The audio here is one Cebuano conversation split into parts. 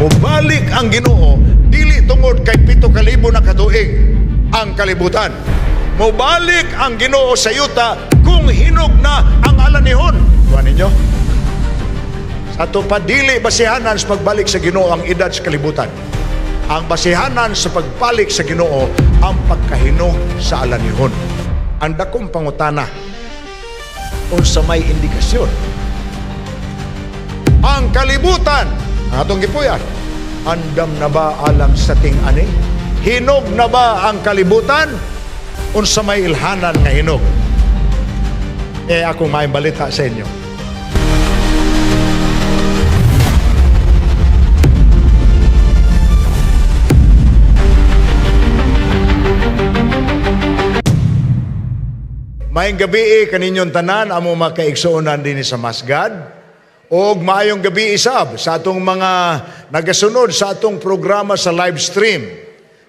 Mubalik ang Ginoo dili tungod kay 7,000 na katuig ang kalibutan. Mubalik ang Ginoo sa yuta kung hinog na ang alanihon. Kuha ninyo? Sa ato pa, dili basihanan sa pagbalik sa Ginoo ang edad sa kalibutan. Ang basihanan sa pagbalik sa Ginoo ang pagkahinog sa alanihon. Ang dakong pangutana, unsa may indikasyon? Ang kalibutan, ang atong gipuyan, andam na ba alang sa ting-ani? Hinog na ba ang kalibutan? Unsa may ilhanan nga hinog? Eh, akong may balita sa inyo. Maayong gabi eh, kaninyong tanan amo makaigsuonan din sa Masgad. Og maayong gabi isab sa atong mga nagasunod sa atong programa sa live stream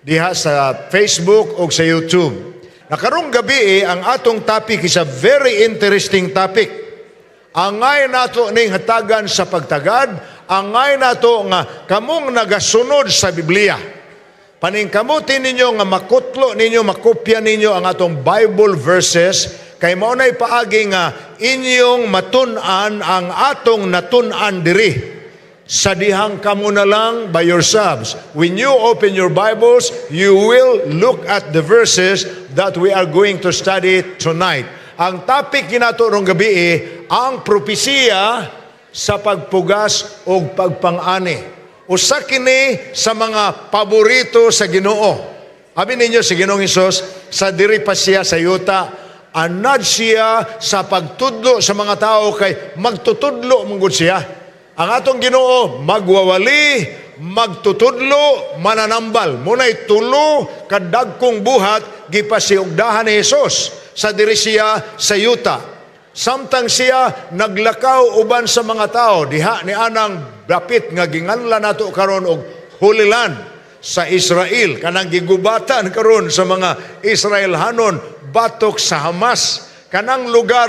diha sa Facebook o sa YouTube. Nakarong gabi eh, ang atong topic is a very interesting topic. Angay nato ning hatagan sa pagtagad, angay nato nga kamong nagasunod sa Biblia. Paningkamutin ninyo nga makutlo ninyo, makopya ninyo ang atong Bible verses kay mao nay paagi nga inyong matun-an ang atong natun-an diri. Sa dihang kamo na lang by yourselves. When you open your Bibles, you will look at the verses that we are going to study tonight. Ang topic kinato rong gabi eh, ang propesiya sa pagpugas o pagpang-ani. Usa kini sa mga paborito sa Ginoo. Abi ninyo si Ginoong Hesus sa diri pa siya sa yuta, anad siya sa pagtudlo sa mga tao kay magtutudlo man gud siya. Ang atong Ginoo magwawali, magtutudlo, mananambal. Munay tulo kadagkong buhat gipasiugdahan ni Hesus sa diri siya sa yuta. Samtang siya naglakaw uban sa mga tao diha ni anang dapit nga ginganlan nato karon og Holy Land sa Israel, kanang gigubatan karon sa mga Israelhanon batok sa Hamas, kanang lugar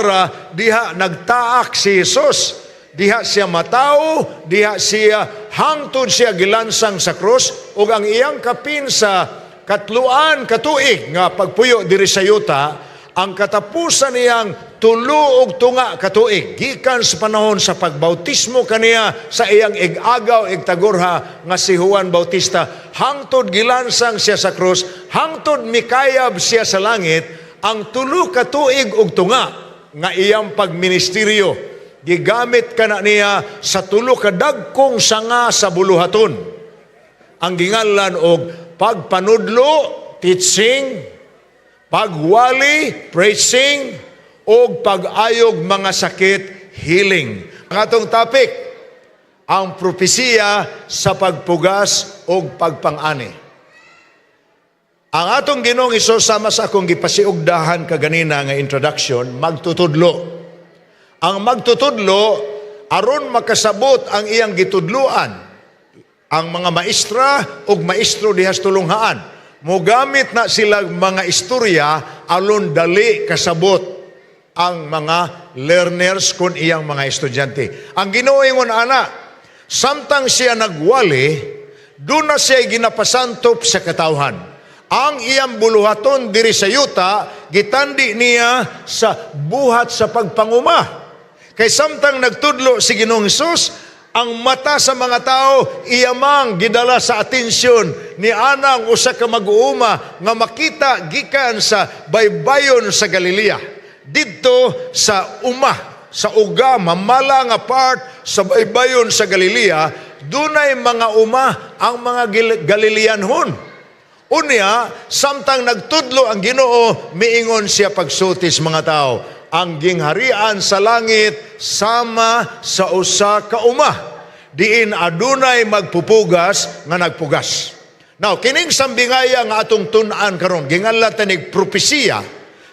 diha nagtaak si Jesus, diha siya matawo, diha siya hangtod siya gilansang sa krus, ug ang iyang kapin sa 3 katuig nga pagpuyo diri sa yuta, ang katapusan niyang 3.5 katuig gikan sa panahon sa pagbautismo kaniya sa iyang ig-agaw igtagurha nga si Juan Bautista, hangtod gilansang siya sa krus, hangtod mikayab siya sa langit, ang 3 katuig ug tunga nga iyang pagministeryo gigamit kana niya sa 3 kadagkong sanga sa buluhaton. Ang ginganlan og pagpanudlo, teaching, pagwali, preaching, og pag-ayog mga sakit, healing. Ang atong topic, ang propesiya sa pagpugas og pagpang-ani. Ang atong Ginoong Hesus, sama sa akong gipasiugdahan kaganina nga introduction, magtutudlo. Ang magtutudlo, aron makasabot ang iyang gitudluan, ang mga maestra ug maestro diha sa tulunghaan. Mogamit na sila mga istorya alon dali kasabot ang mga learners kun iyang mga estudyante. Ang Ginoo ingon ana, samtang siya nagwali, doon na siya ginapasantop sa katawhan. Ang iyang buluhaton diri sa yuta, gitandi niya sa buhat sa pagpanguma. Kay samtang nagtudlo si Ginoong Hesus, ang mata sa mga tao iyamang gidala sa atensyon ni anang usa ka mag-uuma nga makita gikan sa baybayon sa Galilea. Didto sa uma, sa uga, mamala nga part sa baybayon sa Galilea, dunay mga uma ang mga Galileanhon. Unya, samtang nagtudlo ang Ginoo, miingon siya pagsulti sa mga tao, ang gingharian sa langit sama sa usa ka uma, diin adunay magpupugas nga nagpugas. Now, kining sambingaya nga atong tun-an karon, ginganlan tanig propesiya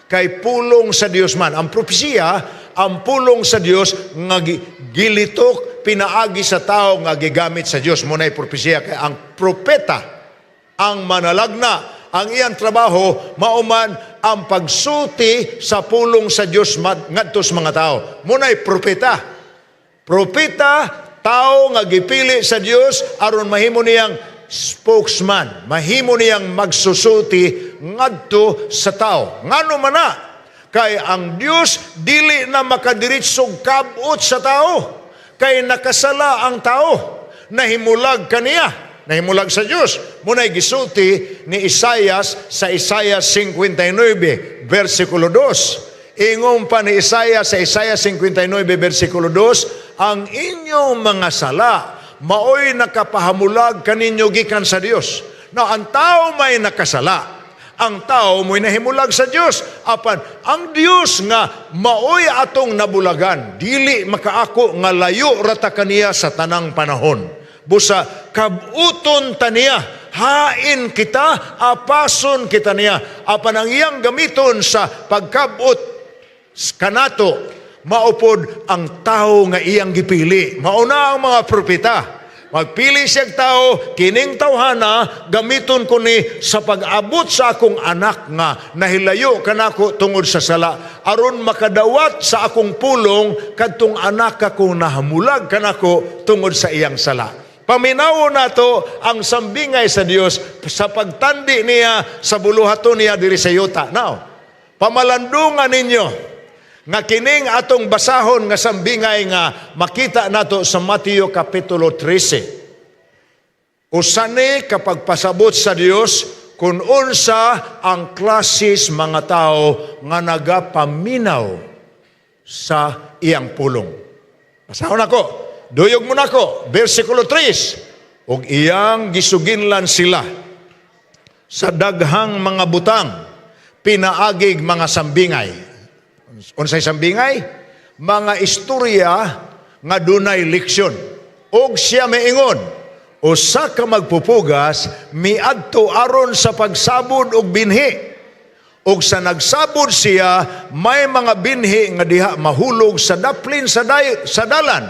kay pulong sa Dios man. Ang propesiya, ang pulong sa Dios nga gilitok pinaagi sa tao nga gigamit sa Dios. Muna'y propesiya kay ang propeta ang manalagna, ang iyang trabaho mauman ang pagsulti sa pulong sa Dios ngadto sa mga tao. Muna'y propeta. Propeta Tao nga gipili sa Dios aron mahimo niyang spokesman, mahimo niyang magsusulti ngadto sa tao. Ngano man na? Kay ang Dios dili na makadiretsog kabot sa tao. Kay nakasala ang tao. Nahimulag kaniya. Nahimulag sa Dios. Muna'y gisulti ni Isayas sa Isaiah 59, versikulo 2. Ingon pa ni Isaiah sa Isaiah 59, versikulo 2, "Ang inyong mga sala maoy nakapahamulag kaninyo gikan sa Dios." Now, ang tao may nakasala. Ang tao mo'y nahimulag sa Dios. Apan ang Dios nga maoy atong nabulagan, dili makaako nga layo rata kaniya sa tanang panahon. Busa kabuton ta niya, hain kita, apason kita niya. Apan ang iyang gamiton sa pagkabot kanato, maupod ang tao nga iyang gipili. Mauna ang mga propeta. Magpili siyang tao, "Kining tawhana, gamiton ko ni sa pag-abot sa akong anak nga nahilayo kanako tungod sa sala, aron makadawat sa akong pulong kadtong anak akong nahamulag kanako tungod sa iyang sala." Paminawon nato ang sambingay sa Dios sa pagtandi niya sa buluhaton niya diri sa yuta. Now, pamalandungan ninyo nga kining atong basahon nga sambingay nga makita nato sa Mateo Kapitulo 13. Usa ni ka pagpasabot sa Dios kung unsa ang klasis mga tao nga nagapaminaw sa iyang pulong. Basahon ako. Duyog mo nako. Versikulo 3. "Ug iyang gisuginlan sila sa daghang mga butang pinaagig mga sambingay." Unsay sambingay? Mga istorya nga dunay leksyon. "Og siya miingon, usa ka magpupugas miadto aron sa pagsabod og binhi. Og sa nagsabod siya, may mga binhi nga diha mahulog sa daplin sa dalan,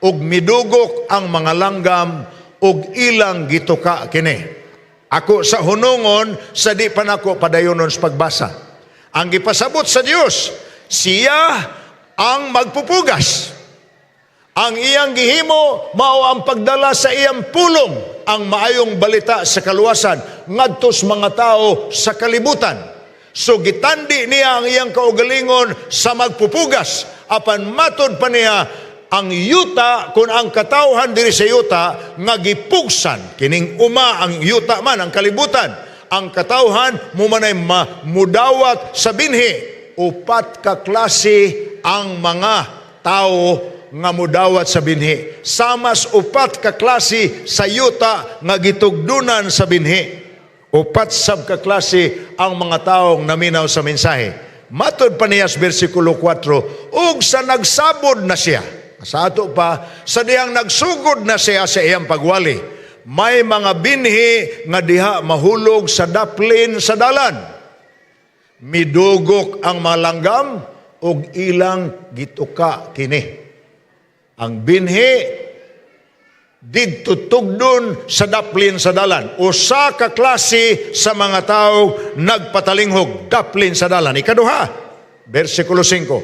ug midugok ang mga langgam ug ilang gituka kini." Ako sa hunungon sa di pa nako padayonon sa pagbasa. Ang gipasabot sa Dios, siya ang magpupugas. Ang iyang gihimo mao ang pagdala sa iyang pulong, ang maayong balita sa kaluwasan ngadto sa mga tao sa kalibutan. So gitandi niya ang iyang kaugalingon sa magpupugas. Apan matod pa niya ang yuta, kung ang katawhan diri sa yuta nga gipugsan kining uma, ang yuta man ang kalibutan, ang katawhan mo manay mudawat sa binhi. Upat ka klase ang mga tao nga mudawat sa binhi, samas upat ka klase sa yuta nga gitugdunan sa binhi. Upat sab ka klase ang mga taong naminaw sa mensahe. Matod pa niya sa versikulo 4, "Ug sa nagsabod na siya," sa ato pa, sa dihang nagsugod na siya sa iyang pagwali, "may mga binhi nga diha mahulog sa daplin sa dalan. Midugok ang mga langgam ug ilang gituka kini." Ang binhi didto tugdon sa daplin sa dalan. Usa ka klase sa mga tao nagpatalinghog, daplin sa dalan. Ikaduha, versikulo 5.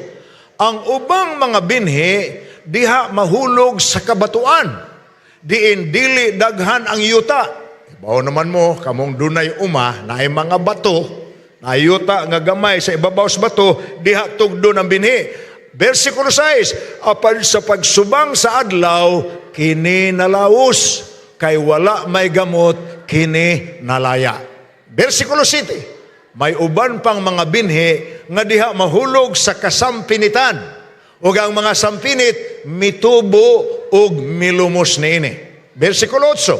"Ang ubang mga binhi diha mahulog sa kabatuan, diin dili daghan ang yuta." Ibaw naman mo, kamong dunay uma, naay mga bato, na yuta nga gamay sa ibabaw sa bato, diha tugdon ang binhi. Versikulo 6, "Apan sa pagsubang sa adlaw, kini nalaos, kay wala may gamot, kini nalaya." Versikulo 7, "May uban pang mga binhi nga diha mahulog sa kasampinitan. Ug ang mga sampinit mitubo ug milumos niini." Versikulo 8,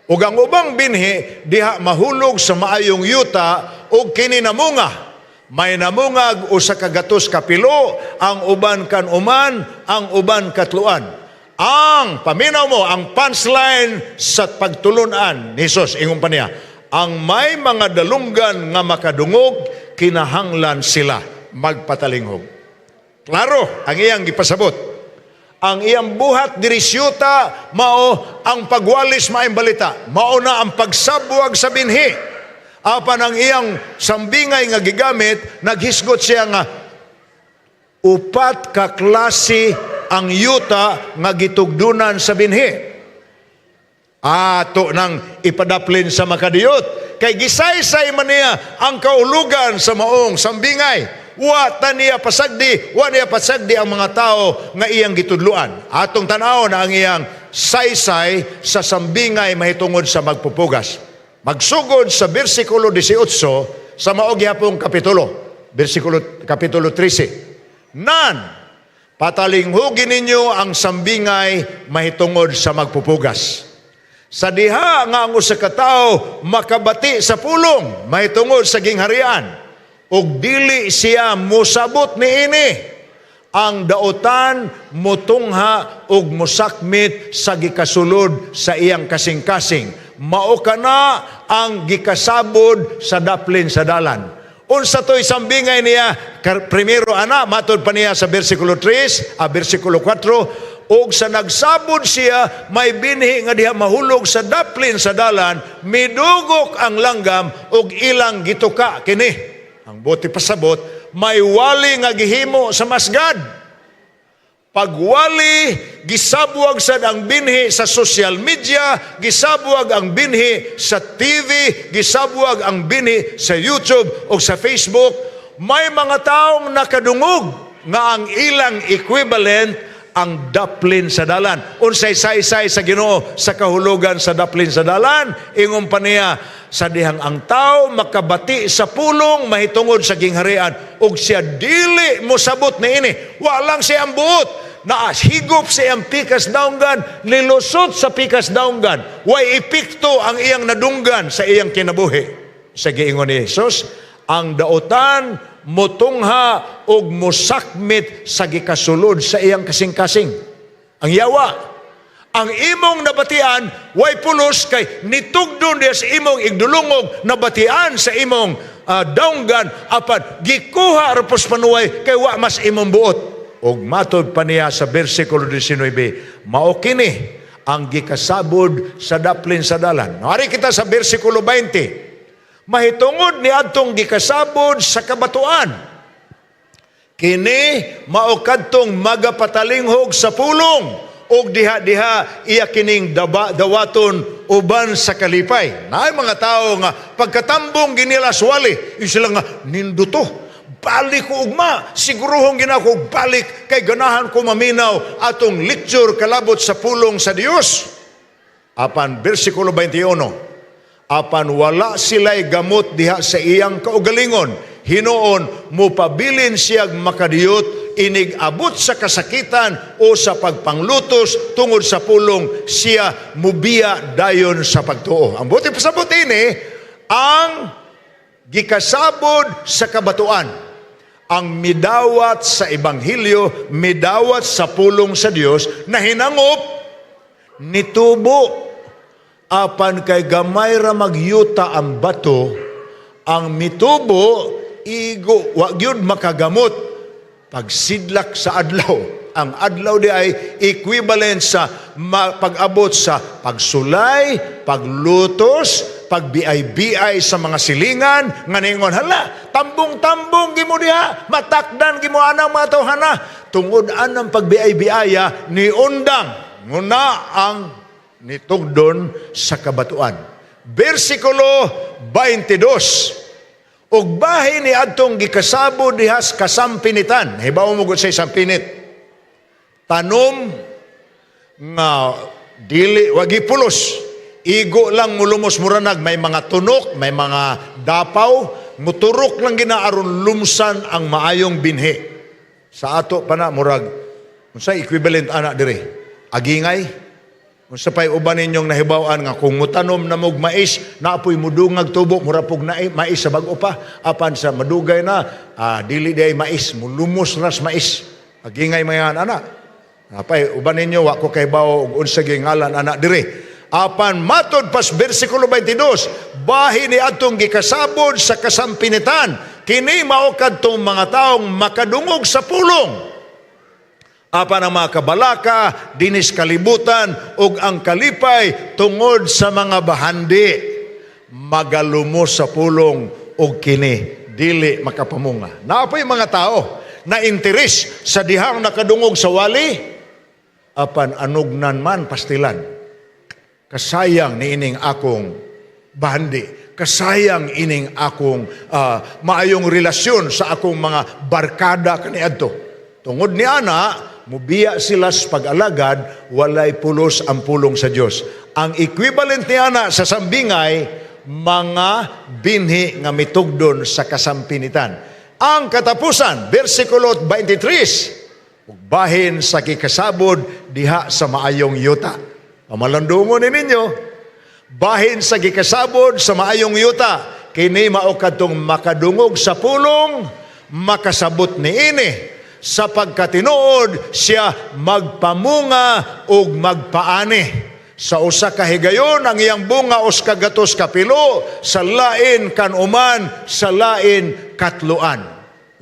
"Ug ang ubang binhi diha mahulog sa maayong yuta ug kini namunga. May namungag 100 ka pilo, ang uban kan-uman, ang uban katluan." Ang paminaw mo, ang punchline sa pagtulunan ni Jesus, ingon pa niya, "Ang may mga dalunggan nga makadungog, kinahanglan sila magpatalinghog." Klaro ang iyang gipasabot. Ang iyang buhat diri sa yuta mao ang pagwalis maayong balita. Mao na ang pagsabwag sa binhi. Apan ang iyang sambingay nga gigamit, naghisgot siya nga upat ka klase Ang yuta nga gitugdunan sa binhi. Ato nang ipadaplin sa makadiyot. Kay gisaysay man niya ang kaulugan sa maong sambingay. Wa ta niya pasagdi, wa niya pasagdi ang mga tao nga iyang gitudluan. Atong tan-awon na ang iyang saysay sa sambingay mahitungod sa magpupugas. Magsugod sa bersikulo 18 sa mao gihapong kapitulo, bersikulo kapitulo 13. "Nan, patalinghugi ninyo ang sambingay mahitungod sa magpupugas. Sa diha nga ang usa ka tawo makabati sa pulong mahitungod sa gingharian ug dili siya mosabot niini, ang daotan mutungha ug mosakmit sa gikasulod sa iyang kasing-kasing. Mao kana ang gikasabod sa daplin sa dalan." Unsa to'y sambingay niya? Primero ana, matod pa niya sa bersikulo 3, bersikulo 4, "Og sa nagsabod siya, may binhi nga diha mahulog sa daplin sa dalan, midugok ang langgam ug ilang gituka kini." Ang buot ipasabot, may wali nga gihimo sa masgad. Pagwali, gisabwag sad ang binhi sa social media, gisabwag ang binhi sa TV, gisabwag ang binhi sa YouTube o sa Facebook. May mga taong nakadungog nga ang ilang equivalent ang daplin sa dalan. Unsay saysay sa Ginoo sa kahulugan sa daplin sa dalan? Ingon pa niya, sa dihang ang tao makabati sa pulong mahitungod sa gingharian ug siya dili mosabot niini, walang siya ang buot na higop sa iyang pikas daunggan, nilusot sa pikas daunggan, way epekto ang iyang nadunggan sa iyang kinabuhi. Sa giingon ni Jesus, ang daotan mutungha og musakmit sa gikasulod sa iyang kasing-kasing. Ang yawa, ang imong nabatian, way pulos kay nitugdon diya sa imong igdulungog, nabatian sa imong daunggan, apan gikuha ra pos panuway kay wa mas imong buot. Og matod pa niya sa bersikulo 19, mao kini ang gikasabod sa daplin sa dalan. Nari kita sa bersikulo 20. Mahitungod ni adtong gikasabod sa kabatuan. Kini mao kadtong magapatalinghog sa pulong ug diha-diha iya kining dawaton uban sa kalipay. Naay mga tao nga pagkatambong ginila wali, yung sila nga ninduto. Balik ko ugma, siguruhon gina ko balik kay ganahan ko maminaw atong lecture kalabot sa pulong sa Dios. Apan bersikulo 21, apan wala sila'y gamot diha sa iyang kaugalingon. Hinuon, mupabilin siyag makadiyot, inig abot sa kasakitan o sa pagpanglutos tungod sa pulong, siya mubiya dayon sa pagtuo. Ang buot ipasabot ini, ang gikasabod sa kabatuan, ang midawat sa ebanghelyo, midawat sa pulong sa Dios, na hinangop, nitubo, apan kay gamay ra magyuta ang bato, ang mitubo igo, wa gyud makagamot. Pagsidlak sa adlaw, ang adlaw di ay equivalent sa pag-abot sa pagsulay, paglutos, pagbiay-biay sa mga silingan, nga ningon, "Hala, tambong-tambong gimo diha, matakdan gimo anang mga tawhana." Tungod anang pagbiay-biaya, ni undang, nguna ang nitugdon sa kabatuan. Bersikulo 22. Ug bahin ni adtong gikasabod diha sa kasampinitan. Hibaw mo gud sa sampinit. Tanom nga dili wagi pulos. Igo lang mulumos, muranag may mga tunok, may mga dapaw, muturok lang gina aron lumsan ang maayong binhi. Sa ato pa na murag unsa equivalent ana dire? Agingay. Unsa pay uban ninyong nahibaw-an nga kung mutanom na mog mais, naapoy mudungag tubo, mura pog na mais sa bag-o pa, apan sa madugay na, dili day mais, mulumos ras mais. Agingay mga ana. Apay uban ninyo, wa ko kahibaw og unsa gyud ngalan ana dire. Apan matod pas bersikulo 22, bahin ni adtong gikasabod sa kasampinitan, kini mao kadtong mga taong makadungog sa pulong. Apan ang mga kabalaka, dinis kalibutan, ug ang kalipay tungod sa mga bahandi, magalumos sa pulong ug kini dili makapamunga. Naapoy mga tao na interes sa dihang nakadungog sa wali. Apan anugnan man pastilan. Kasayang niining akong bahandi. Kasayang ining akong maayong relasyon sa akong mga barkada kaniadto. Tungod ni ana, mubiya sila sa pag-alagad, walay pulos ang pulong sa Dios. Ang equivalent ni ana sa sambingay, mga binhi nga mitugdon sa kasampinitan. Ang katapusan, versikulo 23, ug bahin sa gikasabod diha sa maayong yuta. Pamalandungon ni ninyo, bahin sa gikasabod sa maayong yuta, kini mao kadtong makadungog sa pulong, makasabot niini. Sa pagkatinuod, siya magpamunga ug magpaani. Sa usa ka higayon ang iyang bunga 100 kapilo, sa lain kan-uman, sa lain katloan.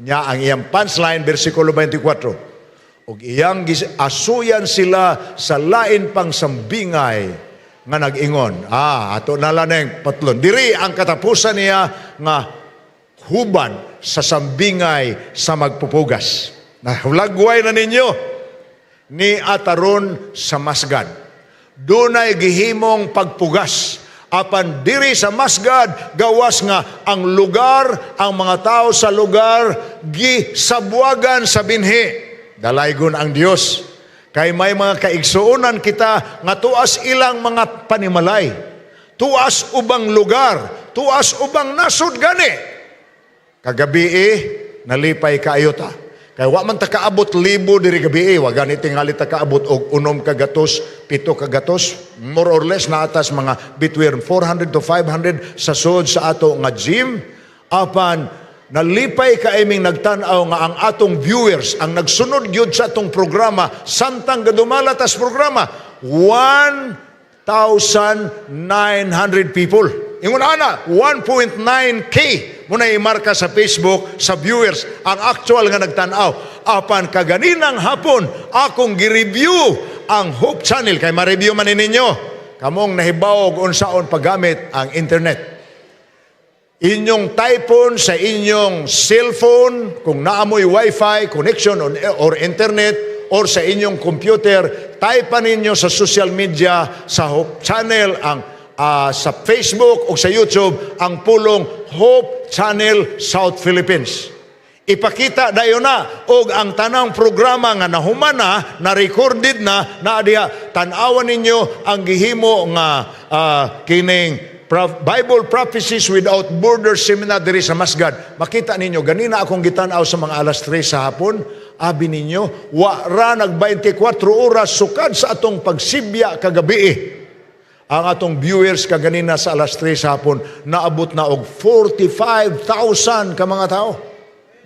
Nya ang iyang punchline, versikulo 24. Ug iyang asuyan sila sa lain pang sambingay nga nag-ingon. Ato na lang ning patlon. Diri ang katapusan niya nga huban sa sambingay sa magpupugas. Nahulagway na ninyo ni ataron sa masgad. Dunay gihimong pagpugas apan diri sa masgad, gawas nga ang lugar, ang mga tao sa lugar gisabwagan sa binhi. Dalaygon ang Dios kay may mga kaigsuonan kita nga tuas ilang mga panimalay, tuas ubang lugar, tuas ubang nasod gani. Kagabi eh, nalipay kaayo ta. Kay wa man ta kaabot libo diri gabi eh, wa gani tingali ta kaabot og 600, 700, more or less naa tas mga between 400 to 500 sa sud sa ato nga gym. Apan nalipay kaayo ming nagtan-aw nga ang atong viewers, ang nagsunod gyud sa atong programa samtang gadumala tas programa, 1,900 people. Ingon ana, 1.9K mo na imarka sa Facebook sa viewers ang actual nga nagtan-aw. Apan kaganinang hapon akong gi-review ang Hope Channel, kay ma-review man ni ninyo kamong nahibaw og unsaon paggamit ang internet. Inyong typon sa inyong cellphone kung naamoy wifi connection or internet or sa inyong computer, type ninyo sa social media sa Hope Channel ang sa Facebook o sa YouTube ang pulong "Hope Channel South Philippines". Ipakita dayon na og ang tanang programa nga nahuman na, na recorded na, naa diha. Tan-awan ninyo ang gihimo nga kining Bible Prophecies Without Borders Seminar diri sa Masgad. Makita ninyo, ganina akong gitan-aw sa mga alas 3 sa hapon, abi ninyo, wa ra nag 24 oras sukad sa atong pagsibya kagabi eh. Ang atong viewers kaganina sa alas 3 sa hapon, naabot na og 45,000 ka mga tao.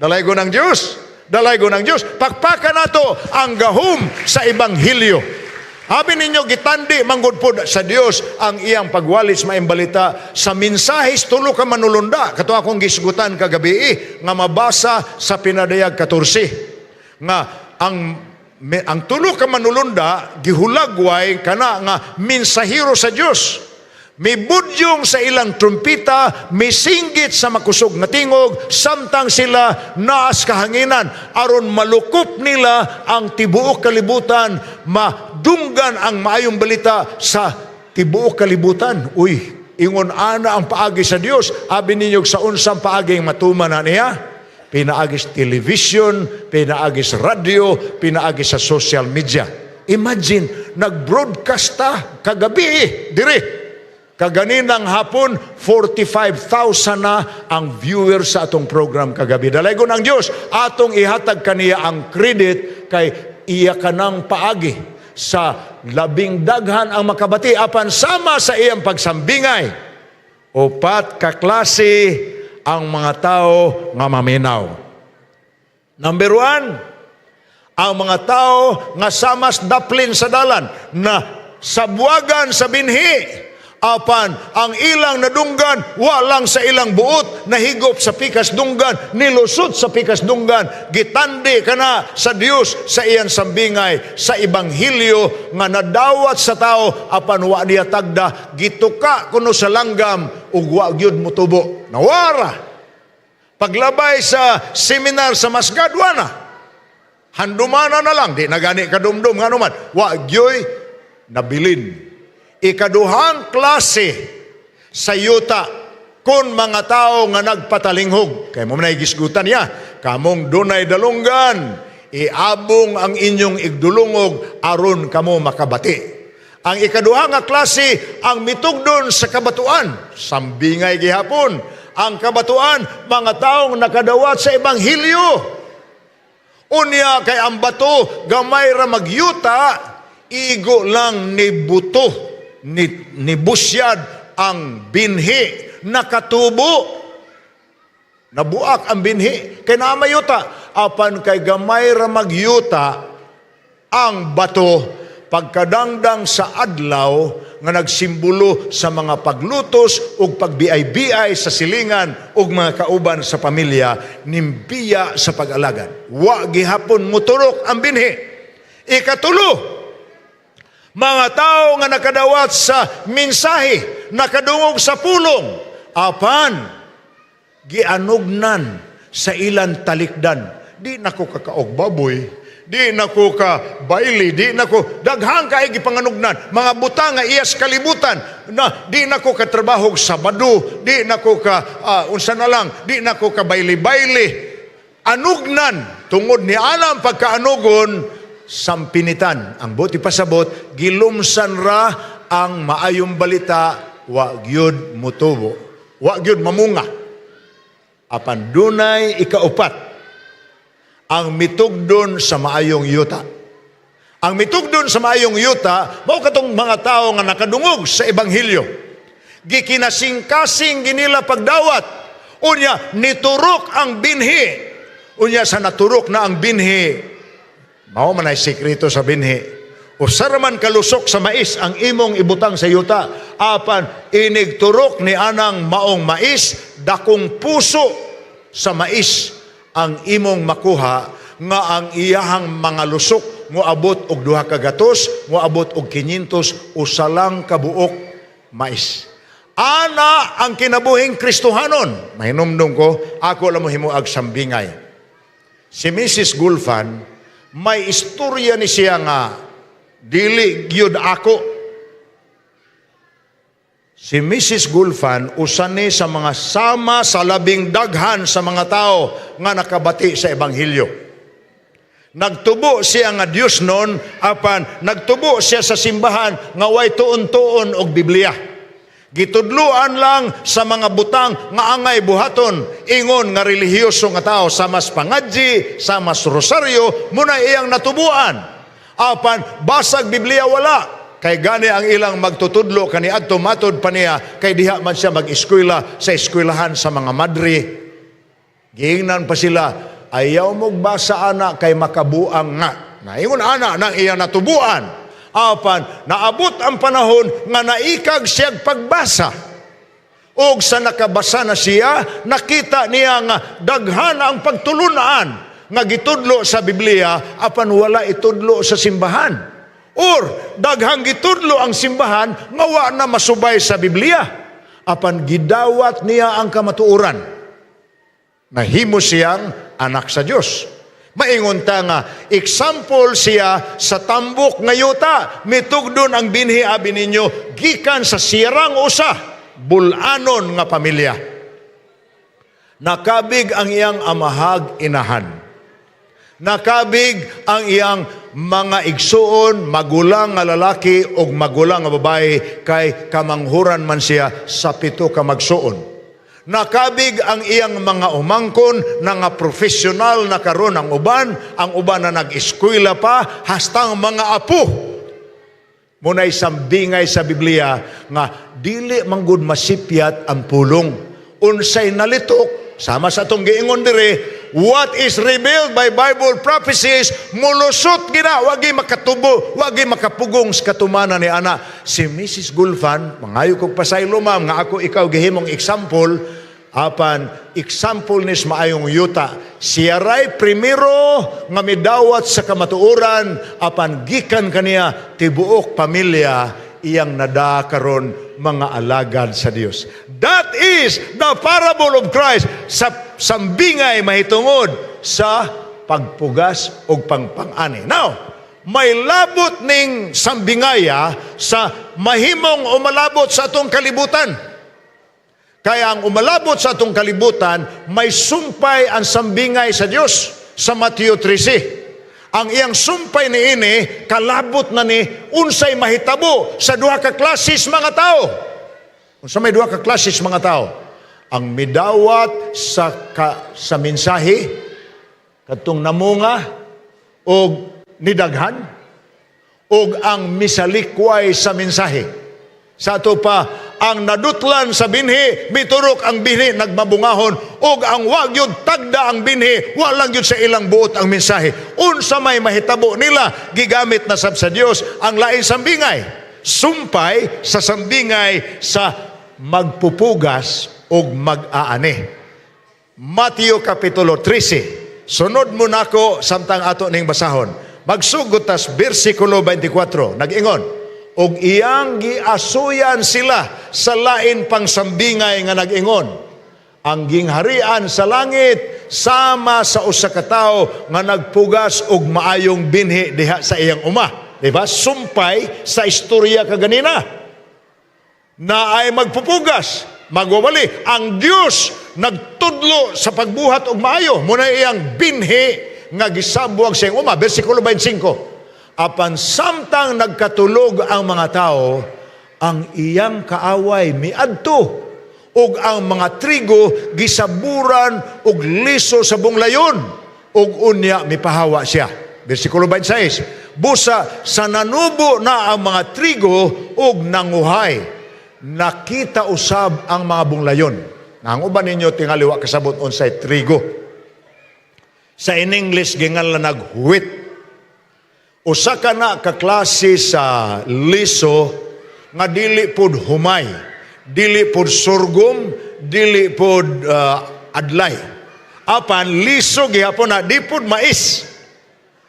Dalaygon ang Diyos. Dalaygon ang Diyos. Pakpakan nato ang gahom sa Ebanghelyo. Abi ninyo, gitandi manggod po sa Dios ang iyang pagwalis maayong balita sa mensahes tulo ka manulunda kato akong gisgutan kagabi eh, nga mabasa sa Pinadayag 14 nga ang tulo ka manulunda gihulagway kana nga mensahero sa Dios, mibudyong sa ilang trumpita, misinggit sa makusog nga tingog, samtang sila naas kahanginan, aron malukop nila ang tibuok kalibutan, madunggan ang maayong balita sa tibuok kalibutan. Uy, ingon ana ang paagi sa Dios. Abi ninyo, sa unsang paagi matuman na niya? Pinaagi sa television, pinaagi sa radyo, pinaagi sa social media. Imagine, nag-broadcast ta kagabi eh, dire. Kaganinang hapon, 45,000 na ang viewers sa atong program kagabi. Dalaygon ang Diyos, atong ihatag kaniya ang credit kay iya kanang paagi sa labing daghan ang makabati apan sama sa iyang pagsambingay. Upat ka klase ang mga tao nga maminaw. Number 1, ang mga tao nga samas daplin sa dalan na sabwagan sa binhi apan ang ilang nadunggan walang sa ilang buot, nahigop sa pikas dunggan, nilusot sa pikas dunggan. Gitandi kana sa Dios sa iyang sambingay sa ebanghelyo nga nadawat sa tao apan wa niya tagda, gituka kuno sa langgam ug wa gyud motubo, nawara paglabay sa seminar sa Masgadwana. Handumana na lang, di na gani kadumdum nga naman. Wa gyoy nabilin. Ikaduhang klase sa yuta kun mga tao nga nagpatalinghog. Kay mao man gisgutan niya, "Kamong dunay dalunggan, iabong ang inyong igdulungog aron kamo makabati." Ang ikaduha nga klase, ang mitugdon sa kabatuan, sambingay gihapon. Ang kabatuan, mga taong nakadawat sa ebanghelyo. Unya kay ang bato gamay ra magyuta, igo lang ni buto, ni busyad ang binhi, nakatubo. Nabuak ang binhi, kay naa may yuta. Apan kay gamay ra magyuta ang bato, pagkadangdang sa adlaw nga nagsimbolo sa mga paglutos ug pagbiay-biay sa silingan ug mga kauban sa pamilya, nimbiya sa pag-alagad. Wa gihapon muturok ang binhi. Ikatulo, mga tao nga nakadawat sa mensahe, nakadungog sa pulong, apan gianugnan sa ilang talikdan. "Di nako kakaog baboy, di nako ka baili, di nako," daghang kay gipanganugnan, mga butang nga iyas kalibutan na "Di nako ka trabaho Sabado, di nako ka unsa na lang, di nako ka baili-baili." Anugnan tungod ni alam pagkaanugon sampinitan. Ang buot ipasabot, gilumsan ra ang maayong balita, wa gyud mutubo. Wa gyud mamunga. Apan dunay ikaupat, ang mitugdon sa maayong yuta. Ang mitugdon sa maayong yuta, mao katong mga tao nga nakadungog sa ebanghelyo. Gikinasing-kasing ginila pagdawat. Unya, niturok ang binhi. Unya sa naturok na ang binhi, mao man ay sekreto sa binhi. Usa ra man kalusok sa mais ang imong ibutang sa yuta. Apan inigturok ni anang maong mais, dakong puso sa mais ang imong makuha nga ang iyahang mga lusok moabot og 200, moabot og 500, usa lang kabuok mais. Ana ang kinabuhing Kristohanon. Mahinumdum ko, ako lang mo himuag sambingay. Si Mrs. Gulfan, may istorya ni siya nga dili gyud ako. Si Mrs. Gulfan usa ni sa mga sama sa labing daghan sa mga tao nga nakabati sa ebanghelyo. Nagtubo siya nga Diyos nun, apan nagtubo siya sa simbahan nga way tuon-tuon og Biblia. Gitudluan lang sa mga butang nga angay buhaton ingon nga relihiyoso nga tao, sa mas pangadji, sa mas rosaryo, muna iyang natubuan. Apan basag Biblia wala. Kay gani ang ilang magtutudlo kaniadto, matod pa niya kay diha man siya mag-eskwela sa eskwelahan sa mga madre. Giingnan pa sila, "Ayaw mong basa ana kay makabuang nga." Naingon ana nang iyang natubuan. Apan naabot ang panahon nga naikag siyang pagbasa. Og sa nakabasa na siya, nakita niya nga daghan ang pagtulunan nga gitudlo sa Biblia apan wala itudlo sa simbahan. Or daghang gitudlo ang simbahan nga wa na masubay sa Biblia. Apan gidawat niya ang kamatuoran. Nahimo siyang anak sa Dios. Maingon ta nga example siya sa tambok nga yuta. Mitugdon ang binhi abi ninyo gikan sa sirang usa bulanon nga pamilya. Nakabig ang iyang amahag inahan. Nakabig ang iyang mga igsuon, magulang nga lalaki o magulang nga babae kay kamanghuran man siya sa pito ka magsuon. Nakabig ang iyang mga umangkon na nga profesional na karon ang uban na nag-eskwela pa, hastang mga apo. Muna'y sambingay sa Biblia nga dili manggod masipyat ang pulong. Unsay nalitok, sama sa atong giingon dire, what is revealed by Bible prophecies, mulusot gina, wagi makatubo, wagi makapugong sa katumanan ni ana. Si Mrs. Gulfan, mangayo kog pasaylo, ma'am, nga ako ikaw gihimong example, apan example nis maayong yuta. Siya ray primero nga midawat sa kamatuoran, apan gikan kaniya tibuok pamilya iyang nada karon mga alagad sa Dios. That is the parable of Christ sa sambingay mahitungod sa pagpugas ug pangpang-ani. Now, may labot ning sambingaya sa mahimong umalabot sa atong kalibutan. Kaya ang umalabot sa atong kalibutan, may sumpay ang sambingay sa Dios sa Mateo 13. Ang iyang sumpay niini, kalabot na ni unsay mahitabo sa duha ka klases mga tao. Unsa may duha ka klases mga tao? Ang midawat sa mensahe kadtong namunga og nidaghan, og ang misalikway sa mensahe. Sa ato pa, ang nadutlan sa binhi, miturok ang binhi, nagmabungahon, og ang wa gyud tagda ang binhi, wala gyud sa ilang buot ang mensahe. Unsa may mahitabo nila, gigamit na sab sa Dios ang lain sambingay. Sumpay sa sambingay sa magpupugas og mag-aani. Mateo Kapitulo 13. Sunod mo nako samtang ato ning basahon. Magsugod tas bersikulo 24. Nag-ingon, "Og iyang giasuyan sila sa lain pang sambingay nga nag-ingon, ang gingharian sa langit sama sa usa ka tawo nga nagpugas og maayong binhi diha sa iyang uma." Di ba? Sumpay sa istorya kaganina na ay magpupugas, magwawali. Ang Dios nagtudlo sa pagbuhat og maayo. Muna iyang binhi nga gisabuag sa iyang uma. Versikulo 25. "Apan samtang nagkatulog ang mga tao, ang iyang kaaway miadto ug ang mga trigo gisaburan og liso sa bunglayon ug unya mipahawa siya." Versikulo 26. "Busa sa nanubo na ang mga trigo ug nanguhay, nakita usab ang mga bunglayon." Ang uban ninyo tingali wa kasabot unsay trigo. Sa in English ginganlan nag wheat. Usa ka na ka klase sa liso nga dili pod humay, dili pod sorghum, dili pod adlay. Apan liso gihapon na, di pod mais.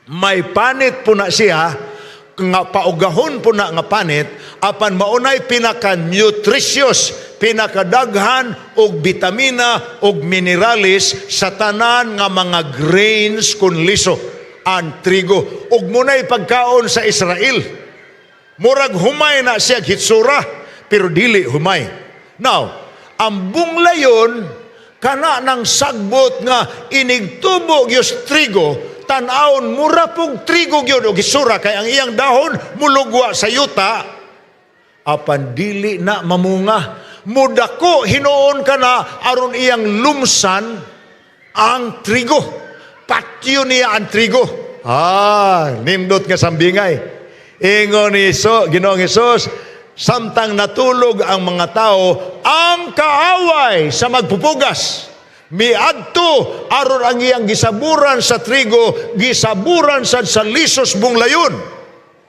May panit po na siya nga paugahon po na nga panit, apan maunay pinaka nutritious, pinakadaghan og bitamina og minerales sa tanan nga mga grains kun liso ang trigo, ug munay pagkaon sa Israel. Murag humay na siya hitsura, pero dili humay. Now, ang bunglayon kana ng sagbot nga inigtubo gyud trigo, tan-awon mura pong trigo gyud og hitsura kay ang iyang dahon mulugwa sa yuta, apan dili na mamunga. Mudako hinuon kana aron iyang lumsan ang trigo. Patyo niya ang trigo. Ah, nindot nga sambingay. Ingon ni so, Ginoong Hesus, samtang natulog ang mga tao, ang kaaway sa magpupugas miadto aron ang iyang gisaburan sa trigo, gisaburan sad sa lisos bunglayon.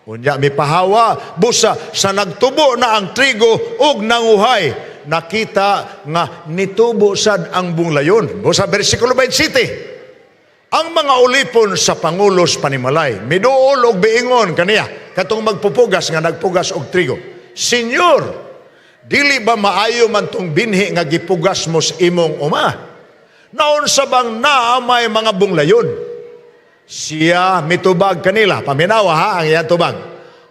Unya mipahawa, busa sa nagtubo na ang trigo ug nanguhay, nakita nga nitubo sad ang bunglayon. Busa versikulo 27. Ang mga ulipon sa pangulos panimalay miduol og biingon kaniya, katong magpupugas nga nagpugas og trigo, "Senyor, dili ba maayo man tong binhi nga gipugas mo sa imong uma? Naunsa bang naa may mga bunglayon?" Siya mitubag kanila. Paminawa ha ang iyang tubag.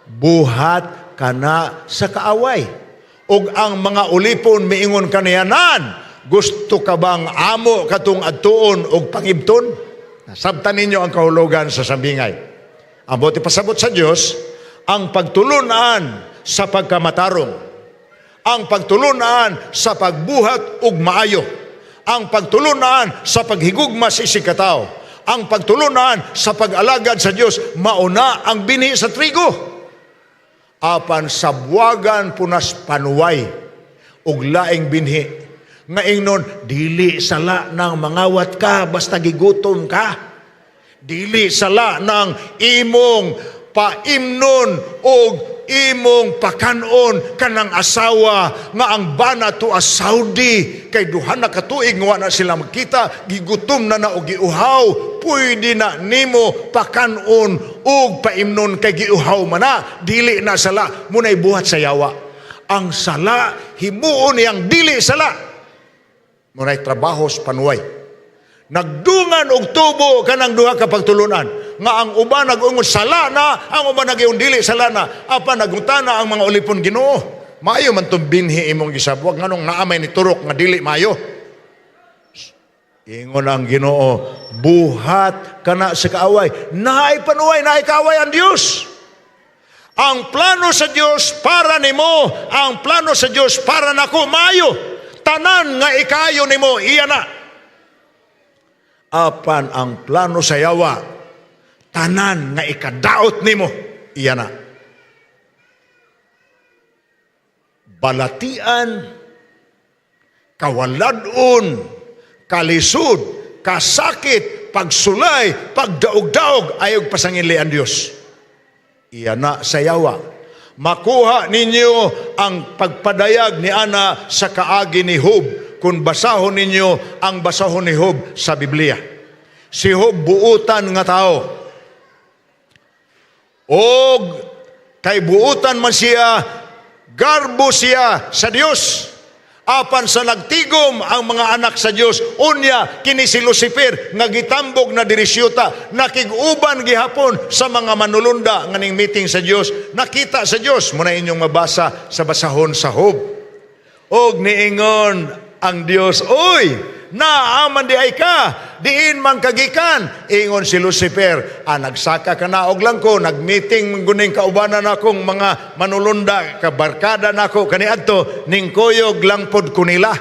"Buhat kana sa kaaway." Ug ang mga ulipon miingon kaniya, "Nan, gusto ka bang amo katong adtuon og pangibton?" Sabtan ninyo ang kahulugan sa sambingay. Ang buot ipasabot sa Dios, ang pagtulunan sa pagkamatarong, ang pagtulunan sa pagbuhat og maayo, ang pagtulunan sa paghigugma sa isigkatao, ang pagtulunan sa pag-alagad sa Dios, mauna ang binhi sa trigo. Apan sabwagan punas panuway ug laing binhi nga ingnon, dili sala nang mangawat ka basta gigutom ka. Dili sala ng imong paimnon og imong pakanon kanang asawa nga ang bana to a Saudi kay duha na ka tuig nga wa na sila magkita, gigutom na na og giuhaw, pwede na nimo pakanon og paimnon kay giuhaw man na, dili na sala. Munay buhat sa yawa. Ang sala himuon niyang dili sala. Munay trabaho sa panuway. Nagdungan og tubo kanang duha ka pagtulunan nga ang uban nag-ungon sala na, ang uban nag dili sala na. Apan nagutana ang mga ulipon, "Ginoo, maayo man tong binhi imong gisabwag, nganong naa may niturok nga dili maayo?" Ingon ang Ginoo, "Buhat kana sa kaaway." Naay panuway, naay kaaway ang Dios. Ang plano sa Dios para nimo, ang plano sa Dios para nako maayo. Tanan nga ikayo nimo, iya na. Apan ang plano sa yawa, tanan nga ikadaot nimo, iya na. Balatian, kawaladon, kalisod, kasakit, pagsulay, pagdaog-daog, ayaw pasangili ang Diyos. Iya na sa yawa. Makuha ninyo ang pagpadayag ni Ana sa kaagi ni Job kung basahon ninyo ang basahon ni Job sa Biblia. Si Job, buutan nga tao. Og kay buutan man siya, garbo siya sa Dios. Apan sa nagtigom ang mga anak sa Dios, unya kini si Lucifer nga gitambog na diri siyuta, nakig-uban gihapon sa mga manulunda nga ning meeting sa Dios, nakita sa Dios. Muna inyong mabasa sa basahon sa Job. Og niingon ang Dios, "Uy, naaman di ay ka, diin man kagikan?" Ingon si Lucifer, "Ah, nagsaka ka na og lang ko, nagmeeting guning kaubanan akong mga manulunda, kabarkada nako kaniadto, ning kuyog lang pod ko nila."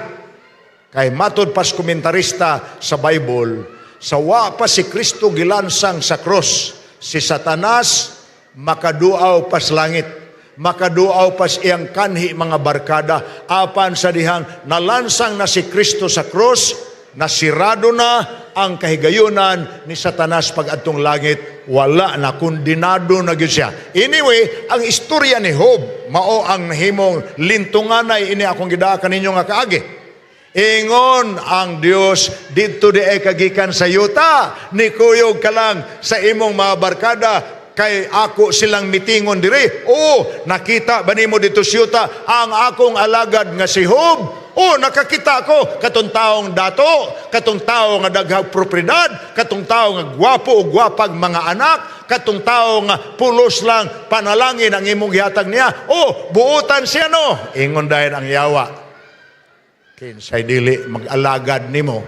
Kay matod pas komentarista sa Bible, sa wa pa si Kristo gilansang sa cross, si Satanas makaduaw pas langit, makaduaw pas iyang kanhi mga barkada. Apan sa dihang nalansang na si Kristo sa cross, nasirado na ang kahigayunan ni Satanas pag adtong langit, wala na, kondinado na gyud siya. Anyway, ang istorya ni Job mao ang nahimong lintunganay ini akong gidaa kaninyo nga kaagi. Ingon ang Dios, "Didto di ay kagikan sa yuta, ni kuyog ka lang sa imong mga barkada kay ako silang mitingon diri. Oh, nakita ba nimo dito sa yuta ang akong alagad nga si Job? Oh, nakakita ko katong taong dato, katong tao nga daghang propriedad, katong tao nga gwapo o gwapag mga anak, katong tao nga pulos lang panalangin ang imong gihatag niya. Oh, buutan siya, no?" Ingon dayon ang yawa, "Kinsay dili mag-alagad nimo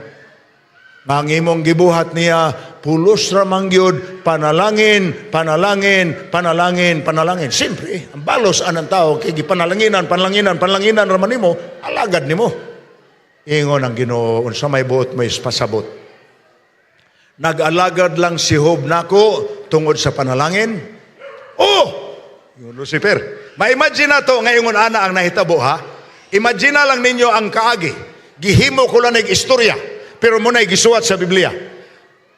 nga ang imong gibuhat niya pulos ra man gyud panalangin, panalangin, panalangin, panalangin?" Siyempre, ang balos anang tao kay gipanalanginan, panalanginan, panalanginan ra man nimo, alagad nimo. Ingon ang Ginoo, "Unsa may buot mo pasabot? Nag-alagad lang si Job nako tungod sa panalangin?" Oh! Ingon Lucifer. Ma-imagine na to ngayon ana ang nahitabo, ha. Imagine na lang ninyo ang kaagi. Gihimo ko lang ng istorya, pero mo na gisuwat sa Biblia.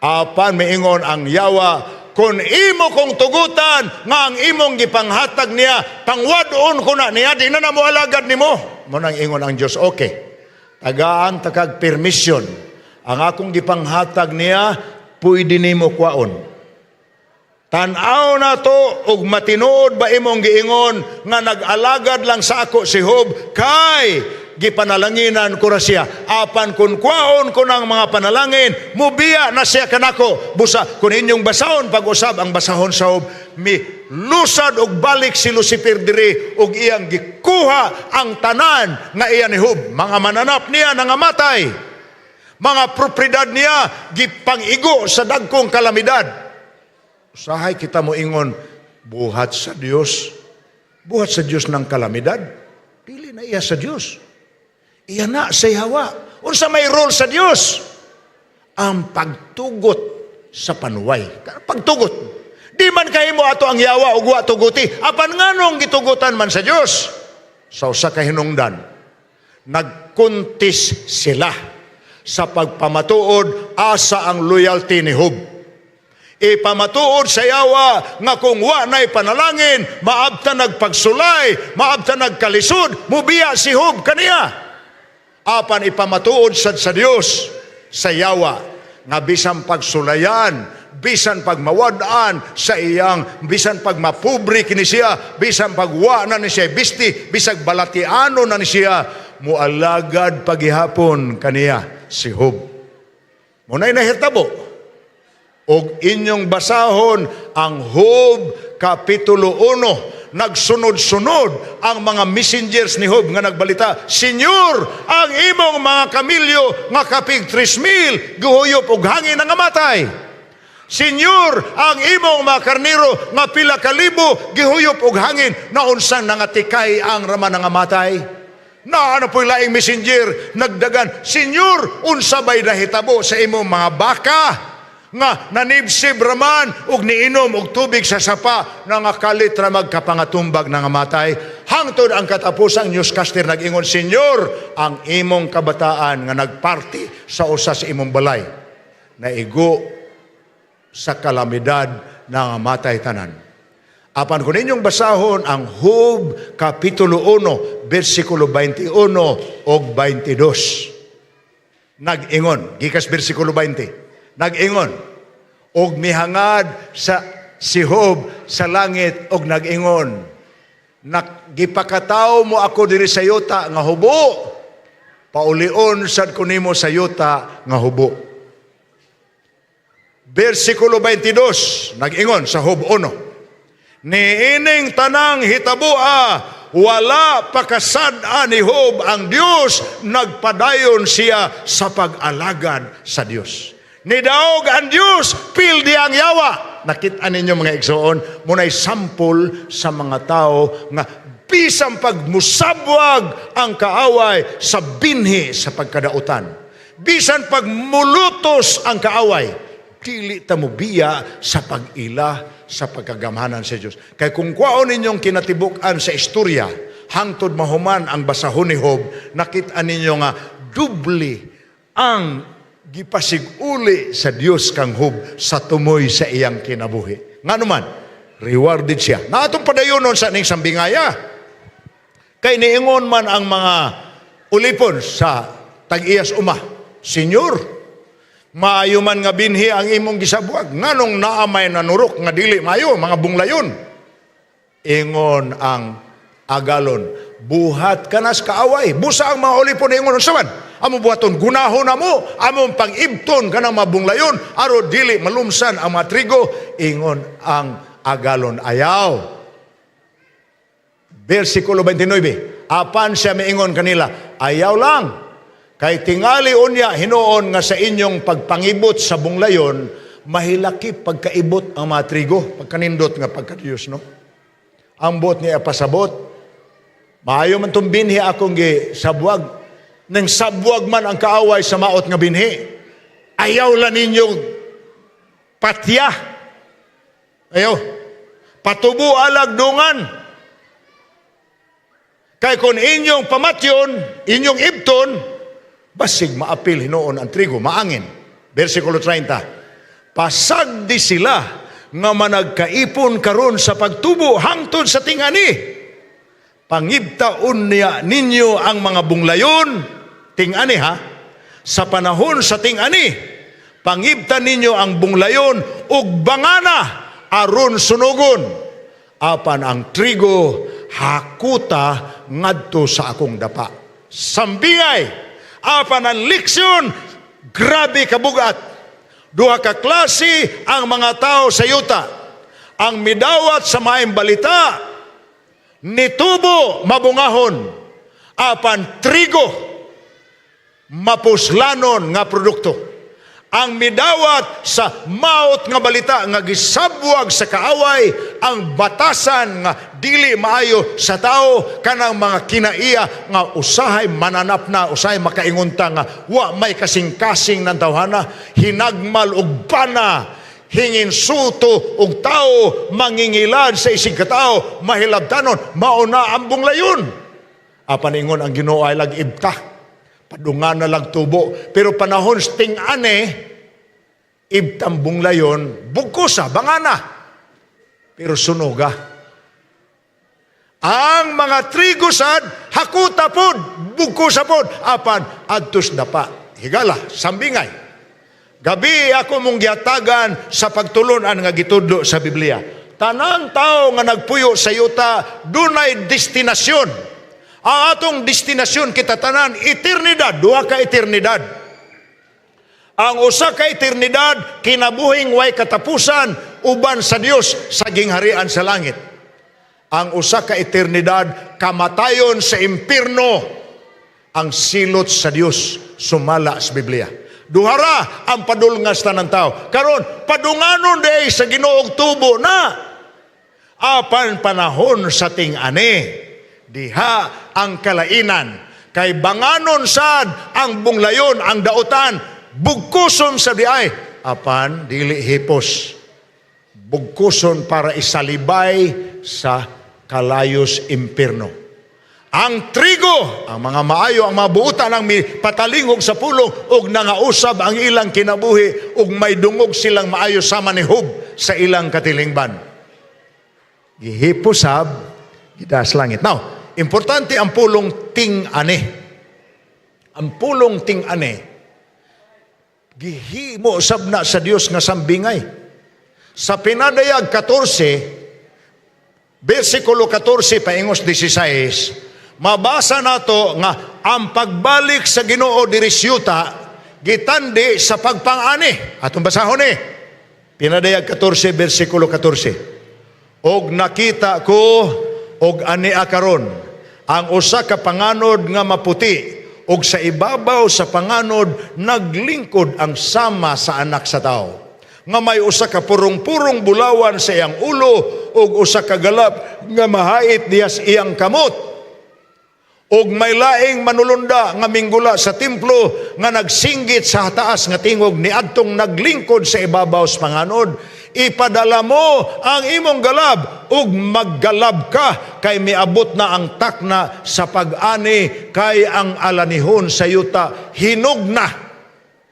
Apan miingon ang yawa, "Kung imo kong tugutan nga ang imong gipanghatag niya, pangwad-on ko na niya, di na na mo alagad nimo." Mo nang ingon ang Diyos, "Okay. Tagaan takag permission. Ang akong gipanghatag niya, pwede nimo kwaon. Tan-aw na to og matinuod ba imong giingon nga nag-alagad lang sa ako si Job kay gipanalanginan ko ra siya. Apan kung kwaon ko ng mga panalangin, mubiya na siya kanako." Busa kung inyong basahon pag-usab ang basahon sa Job, mi lusad og balik si Lucifer diri og iyang gikuha ang tanan nga iya ni Job. Mga mananap niya nangamatay. Mga propriedad niya gipang-igo sa dagkong kalamidad. Usahay kita mo ingon, buhat sa Dios. Buhat sa Dios ng kalamidad. Dili na iya sa Dios. Iya na sa yawa. Unsa may role sa Dios? Ang pagtugot sa panuway. Pagtugot. Di man kahimo ato ang yawa ug wa tuguti. Apan nganong gitugutan man sa Dios? Sa usa ka hinungdan, nagkuntis sila sa pagpamatuod asa ang loyalty ni Job. Ipamatuod sa yawa nga kung wa na'y panalangin, maabta nagpagsulay, maabta nagkalisod, mubiya si Job kaniya. Apan ipamatuod sad sa Dios sa yawa nga bisan pagsulayan, bisan pagmawad-an sa iyang, bisan pagmapobre kini siya, bisan pagwa na ni siya bisti, bisag balatiano na ni siya, mualagad pagihapon kaniya si Job. Mao nay nahitabo. Og inyong basahon ang Job Kapitulo 1. Nagsunod-sunod ang mga messengers ni Job nga nagbalita, "Senyor, ang imong mga kamilyo nga kapig 3,000 gihuyop og hangin, nangamatay. Senyor, ang imong mga karnero nga pila kalibo gihuyop og hangin, naunsang nangatikay ang rama nangamatay." Na ano po'y laing messenger nagdagan, "Senyor, unsa bay nahitabo sa imong mga baka nga nanibsib raman ug niinom og tubig sa sapa, nangakalit ra magkapangatumbag, nangamatay?" Hangtod ang katapusang newscaster nag-ingon, "Senyor, ang imong kabataan nga nagparty sa usa sa imong balay naigo sa kalamidad, nangamatay tanan." Apan kung inyong basahon ang Job Kapitulo 1, versikulo 21 ug 22. Nag-ingon, gikas versikulo 20. Nag-ingon, og mihangad sa si Job sa langit og nag-ingon, "Gipakatawo mo ako diri sa yuta nga hubo. Paulion sad ko nimo sa yuta nga hubo." Versikulo 22, nag-ingon sa Job 1. Niining tanang hitaboa, wala pakasad-a ni Job ang Dios, nagpadayon siya sa pag-alagad sa Dios. Nidaog ang Dios, pildi ang yawa. Nakita ninyo, mga igsoon, muna'y sampol sa mga tao nga bisan pagmusabwag ang kaaway sa binhi sa pagkadautan. Bisan pagmulutos ang kaaway, dili ta mobiya sa pag-ila sa pagkagamhanan sa Dios. Kay kung kwaon ninyong kinatibuk-an sa istorya, hangtod mahuman ang basahon ni Job, nakita ninyo nga dubli ang gipasiguli sa Dios kang Job sa tumoy sa iyang kinabuhi. Ngano man, rewarded siya. Na atong padayonon sa ning sambingaya. Kay niingon man ang mga ulipon sa tag-iyas uma, "Senyor, maayo man nga binhi ang imong gisabwag. Nganong naa may nanurok nga dili maayo, mga bunglayon?" Ingon ang agalon, "Buhat kanas kaaway." Busa ang mga ulipon niingon, "Unsa man amo buhaton? Gunahon na mo, among pang-ibton kanang mga bunglayon aron dili malumsan ang mga trigo." Ingon ang agalon, "Ayaw." Versikulo 29. Apan siya miingon kanila, "Ayaw lang. Kay tingali unya hinuon nga sa inyong pagpangibot sa bunglayon, mahilakip pagkaibot ang mga trigo." Pagkanindot nga pagka-Diyos, no? Ang buot niya pasabot, maayo man tong binhi akong gi sabwag. Nang sabwag man ang kaaway sa maot nga binhi. Ayaw lang ninyong patya. Ayaw. Patubo alag dungan. Kay kung inyong pamatyon, inyong ibton, basig maapil hinuon ang trigo, maangin. Versikulo 30. Pasagdi sila nga managkaipon karon sa pagtubo hangtod sa tingani. Pangibta unya ninyo ang mga bunglayon, tingani ha, sa panahon sa tingani, pangibta ninyo ang bunglayon ug bangana aron sunugon. Apan ang trigo hakuta ngadto sa akong dapa. Sambingay, apan ang leksyon, grabe kabugat. Duha ka klase ang mga tao sa yuta. Ang midawat sa maayong balita, nitubo mabungahon, apan trigo mapuslanon nga produkto. Ang midawat sa maot nga balita nga gisabwag sa kaaway, ang batasan nga dili maayo sa tao, kanang mga kinaiya nga usahay mananap na, usahay makaingonta nga wa may kasing-kasing ng tawhana, hinagmal og bana, hinginsulto og tao, mangingilad sa isig katao, mahilabtanon, mauna ang bunglayon. Apan ingon ang Ginoo ay lag ibta. Padungan na lag tubo. Pero panahon ting-ane, ibtang bunglayon, bugkosa, bangana. Pero sunuga. Ang mga trigo sad, hakuta pod, bugkosa pod, apan adtos dapa. Higala, sambingay. Gabi ako mong giatagan sa pagtulunan nga gitudlo sa Biblia. Tanang tao nga nagpuyo sa yuta, dunay destinasyon. Ang atong destinasyon kita tanan, eternidad, duha ka eternidad. Ang usa ka eternidad, kinabuhing way katapusan uban sa Dios sa gingharian sa langit. Ang usa ka eternidad, kamatayon sa impierno, ang silot sa Dios sumala sa Biblia. Duhara ang padulngas tanan tao. Karon, padunganon diay sa Ginoo og tubo na. Apan panahon sa ting-ani, diha ang kalainan. Kay banganon sad ang bunglayon, ang dautan, bugkuson sa diay. Apan dili hipos. Bugkuson para isalibay sa kalayos impierno. Ang trigo, ang mga maayo, ang mga buutan ang patalingog sa pulong ug nangausab ang ilang kinabuhi ug may dungog silang maayo sama ni Job sa ilang katilingban. Gihiposab, gidas langit. Now, importante ang pulong ting-ani. Ang pulong ting-ani, gihimo sab na sa Dios nga sambingay. Sa Pinadayag 14, versikulo 14 paingos 16, mabasa nato nga ang pagbalik sa Ginoo diri sa yuta gitandi sa pagpang-ani. Atong basahon ni. Pinadayag 14 versikulo 14. "Og nakita ko og ania karon ang usa ka panganod nga maputi, og sa ibabaw sa panganod naglingkod ang sama sa anak sa tao nga may usa ka purong-purong bulawan sa iyang ulo ug usa ka galap nga mahait diha sa iyang kamot. Ug may laing manulunda nga minggula sa templo nga nagsinggit sa taas nga tingog niadtong naglingkod sa ibabaw sa panganod, 'Ipadala mo ang imong galab ug maggalab ka, kay miabot na ang takna sa pag-ani, kay ang alanihon sa yuta hinog na.'"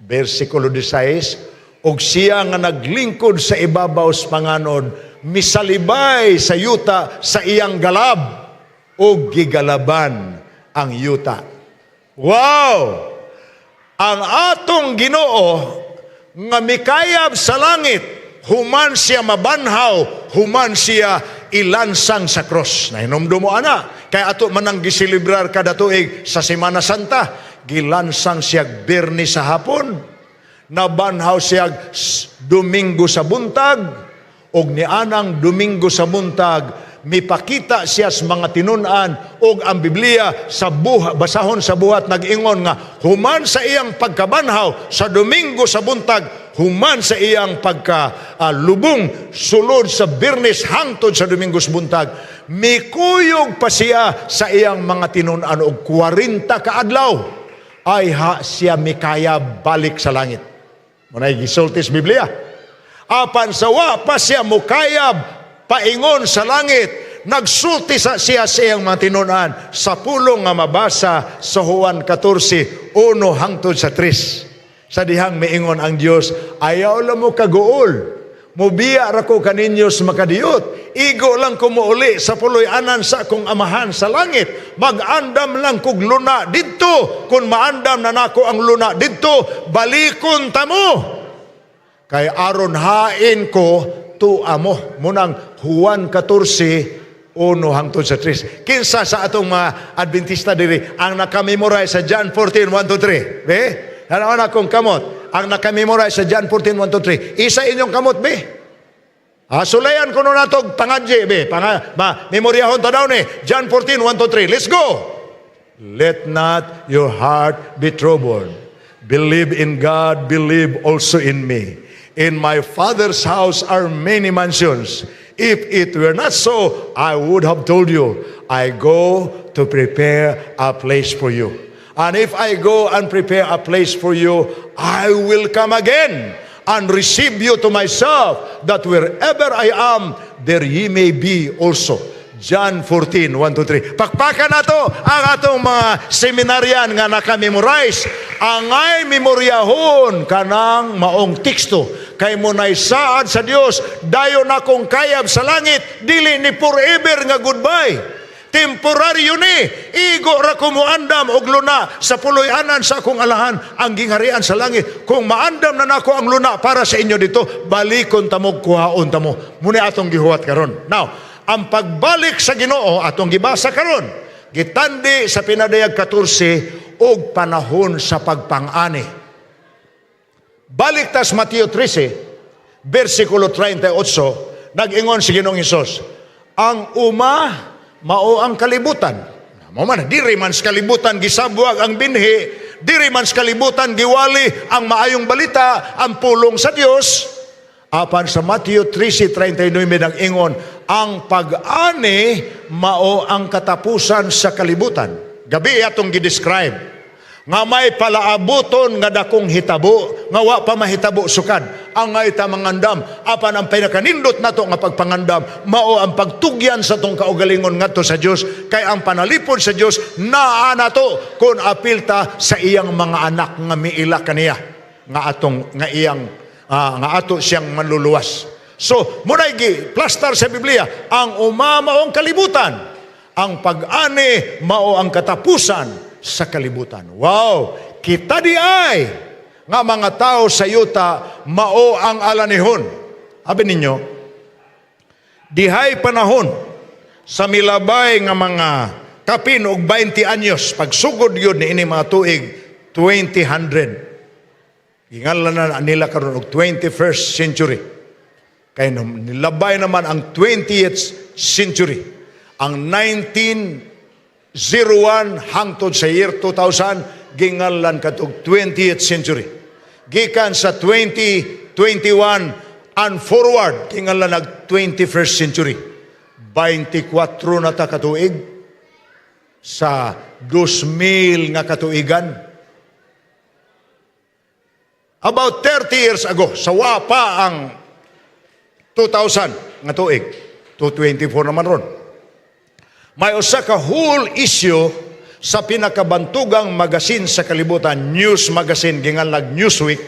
Versikulo 16, "Ug siya nga naglingkod sa ibabaw sa panganod misalibay sa yuta sa iyang galab, ug gigalaban ang yuta." Wow! Ang atong Ginoo nga mikayab sa langit, human siya mabanhaw, human siya ilansang sa cross. Nahinumdum mo ana, kay ato manang giselebrar kada tuig sa Semana Santa, gilansang siya Biyernes sa hapon, nabanhaw siya Domingo sa buntag, ug nianang Domingo sa buntag, mipakita siya sa mga tinun-an, ug ang Biblia sa buha, basahon sa Buhat, nag-ingon nga human sa iyang pagkabanhaw sa Domingo sa buntag, human sa iyang pagka lubong sulod sa Biyernes hangtod sa Domingo sa buntag, mikuyog pa siya sa iyang mga tinun-an og 40 ka adlaw ay ha siya mikaya balik sa langit. Muna'y gisulti sa Biblia. Apan sa wa pa siya mukayab paingon sa langit, nagsulti sa siya sa iyang mga tinun-an sa pulong nga mabasa sa Juan 14, 1 hangtod sa 3. Sa dihang miingon ang Dios, "Ayaw lang mo kaguol. Mubiya ra ko kaninyo sa makadiyot. Igo lang ko muuli sa puloy-anan sa akong Amahan sa langit. Mag-andam lang kog luna didto. Kung maandam na nako ang luna didto, balikon ta mo. Kay aron hain ko, tua mo." Munang Juan 14, 1 hangtod sa 3. Kinsa sa atong mga Adventista diri ang nakamemorize sa John 14, 1 to 3? Be? Ano na akong kamot? Ang nakamemorize sa John 14, 1 to 3. Isa inyong kamot, be? Ah, sulayan ko no nato pangadji, be. Panga, ma, memoryahon ta daw ni. John 14, 1 to 3. Let's go! "Let not your heart be troubled. Believe in God, believe also in me. In my Father's house are many mansions. If it were not so, I would have told you, I go to prepare a place for you. And if I go and prepare a place for you, I will come again and receive you to myself, that wherever I am, there ye may be also." John 14, 1 to 3. Pakpakan nato ang atong mga seminaryan nga naka-memorize. Angay memoryahon kanang maong teksto. Kay mo na'y saad sa Dios, dayon akong kayab sa langit, dili ni forever nga goodbye. Temporaryo ni, igo ra ko muandam og luna sa puloy-anan sa akong Amahan ang gingharian sa langit. Kung maandam na nako ang luna para sa inyo didto, balikon tamo, kuhaon tamo. Muna atong gihuwat karon. Now, ang pagbalik sa Ginoo atong gibasa karon, gitandi sa Pinadayag 14 og panahon sa pagpang-ani. Balik tas Mateo 13, versikulo 38, nag-ingon si Ginoong Hesus, "Ang uma mao ang kalibutan." Mao man, diri man sa kalibutan gisabwag ang binhi, diri man sa kalibutan giwali ang maayong balita, ang pulong sa Dios. Apan sa Mateo 13:39 nag-ingon, "Ang pag-ani mao ang katapusan sa kalibutan." Gabi atong gi-describe nga may palaabuton nga dakong hitabo nga wa pa mahitabo sukad. Angay ta mangandam, apan ang pinakanindot nato nga pagpangandam mao ang pagtugyan sa atong kaugalingon ngadto sa Dios, kay ang panalipod sa Dios naa nato kung apil ta sa iyang mga anak nga miila kaniya nga atong nga iyang nga ato siyang manluluwas. So munay gi plastar sa Biblia, ang uma mao ang kalibutan, ang pag-ani mao ang katapusan sa kalibutan. Wow! Kita di ay nga mga tao sa yuta mao ang alanihon. Abi ninyo, dihay panahon sa milabay nga mga kapin og 20 anyos, pagsugod yun ni ini mga tuig 2000. Gingalan na nila karon og 21st century. Kay nilabay naman ang 20th century. Ang 1901 hangtod sa year 2000, gingalan katog 20th century. Gikan sa 2021 and forward, gingalan nag 21st century. 24 na ta katuig sa 2000 nga katuigan. About 30 years ago, sa wa pa ang 2000 nga tuig, 224 naman ron. May usa ka whole issue sa pinakabantugang magasin sa kalibutan, news magazine, ginganlag Newsweek.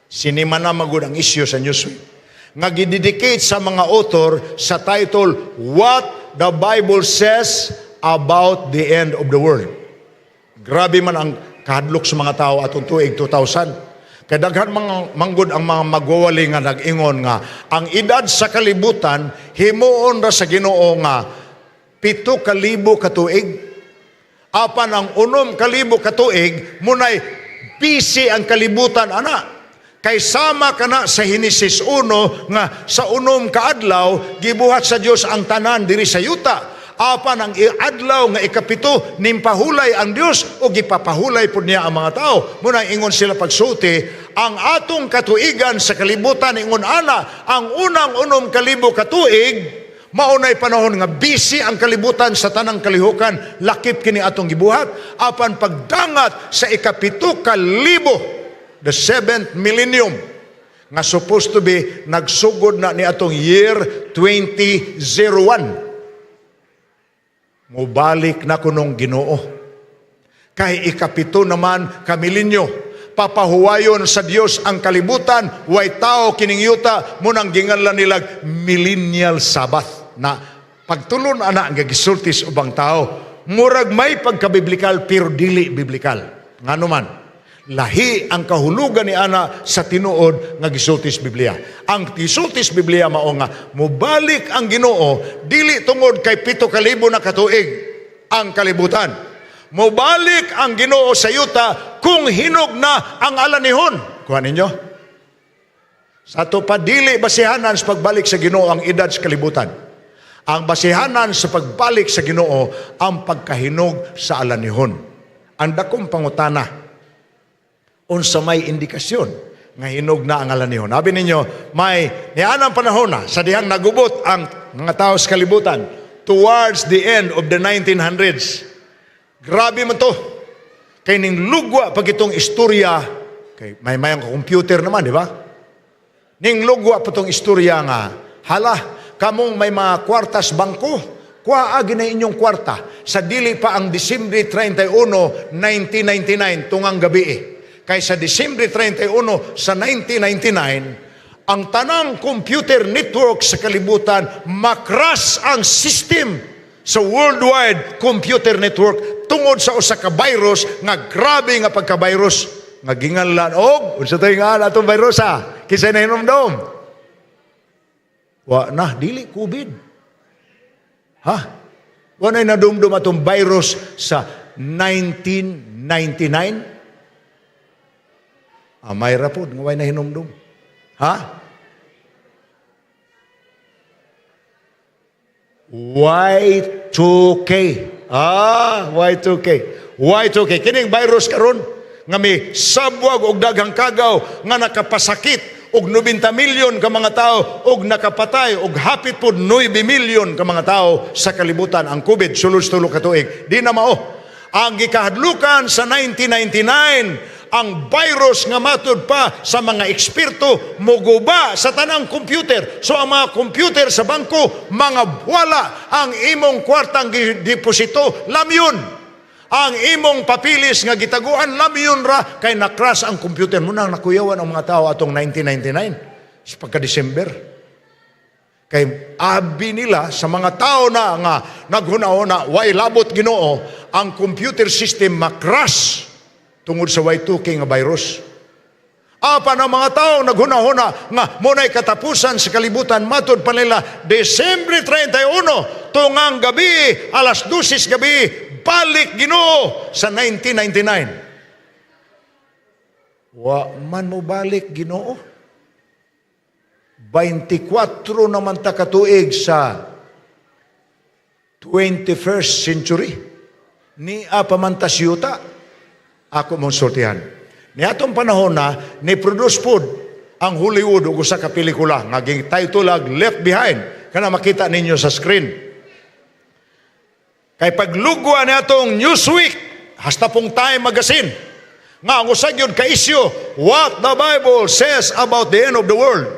Sinima na magud ang issue sa Newsweek nga gidedicate sa mga author sa title "What the Bible Says About the End of the World." Grabe man ang kahadlok sa mga tao atong tuig 2000. Kay daghan mga manggod ang mga magwawali nga nag-ingon nga ang edad sa kalibutan himuon ra sa Ginoo nga 7,000 ka tuig. Apan ang 6,000 ka tuig munay busy ang kalibutan ana. Kay sama kana sa Henesis 1 nga sa 6 ka adlaw gibuhat sa Dios ang tanan diri sa yuta. Apan ang adlaw nga 7, nimpahulay ang Dios o gipapahulay pud niya ang mga tao. Muna ingon sila pagsulti, ang atong katuigan sa kalibutan ingon ana, ang unang 6,000 katuig maunay panahon nga busy ang kalibutan sa tanang kalihukan, lakip kini atong gibuhat. Apan pagdangat sa 7,000, the seventh millennium, nga supposed to be nagsugod na ni atong year 2001, mubalik na kunong Ginoo. Kay 7 naman ka milenyo, papahuwayon sa Dios ang kalibutan, way tao kining yuta, munang ginganlan nilag millennial Sabbath. Na pagtulon ana ang gisulti sa ubang tao, murag may pagkabiblikal pero dili biblikal. Ngano man, lahi ang kahulugan ni ana sa tinuod nga gisulti sa Biblia. Ang gisulti sa Biblia mao nga mubalik ang Ginoo dili tungod kay 7,000 na katuig ang kalibutan. Mubalik ang Ginoo sa yuta kung hinog na ang alanihon. Kuha ninyo? Sa ato pa, dili basihanan sa pagbalik sa Ginoo ang edad sa kalibutan. Ang basihanan sa pagbalik sa Ginoo ang pagkahinog sa alanihon. Ang dakong pangutana, unsa may indikasyon nga hinog na ang alanihon? Abi ninyo, may nianang panahon na sa dihang nagubot ang mga tao sa kalibutan towards the end of the 1900s. Grabe man to. Kay ning lugwa pag itong istorya, kay may mayang computer naman, di ba? Ning lugwa pa tong istorya nga, hala, kamong may mga kwartas bangko, kuhaa na inyong kwarta sa dili pa ang Disyembre 31, 1999, tungang gabi eh. Kay sa Disyembre 31 sa 1999, ang tanang computer network sa kalibutan, ma-crash ang system sa worldwide computer network tungod sa usa ka virus nga grabe nga pagka-virus nga ginganlan og unsa tay nga atong virus ha? Kinsay nahinumdom? Wa na, dili COVID ha. Wa na nadumdum atong virus sa 1999. Amay ra pod nga way nahinumdum. Ha? Y2K. Ah, Y2K. Y2K. Kining virus karon nga may sabwag og daghang kagaw nga nakapasakit og 90 milyon ka mga tao og nakapatay og hapit pod 9 milyon ka mga tao sa kalibutan ang COVID sulod sa 3 ka tuig. Di na mao. Ang gikahadlukan sa 1999, ang virus nga matud pa sa mga eksperto muguba sa tanang computer. So ang mga computer sa bangko, mga wala ang imong kwartang deposito, lamyon. Ang imong papilis nga gitaguan, lamyon ra kay na-crash ang computer mo. Nang nakuyawan ang mga tao atong 1999 sa pagka-December. Kay abi nila sa mga tao na nga naghuna-huna, way labot Ginoo, ang computer system ma-crash tungod sa Y2K nga virus. Apan ang mga tao naghuna-huna nga muna'y katapusan sa kalibutan, matud pa nila Desembre 31, tungang gabi, alas 12 gabi, balik Ginoo sa 1999. Wa man mo balik Ginoo. 24 naman ta katuig sa 21st century. Nia pa man ta siyuta. Ako mong sultihan. Niatong panahon na, ni-produce pod ang Hollywood og usa ka pelikula nga title ag Left Behind. Kana makita ninyo sa screen. Kay paglugwa ni atong Newsweek, hasta pong Time Magazine, nga ang usa gyud ka issue, what the Bible says about the end of the world.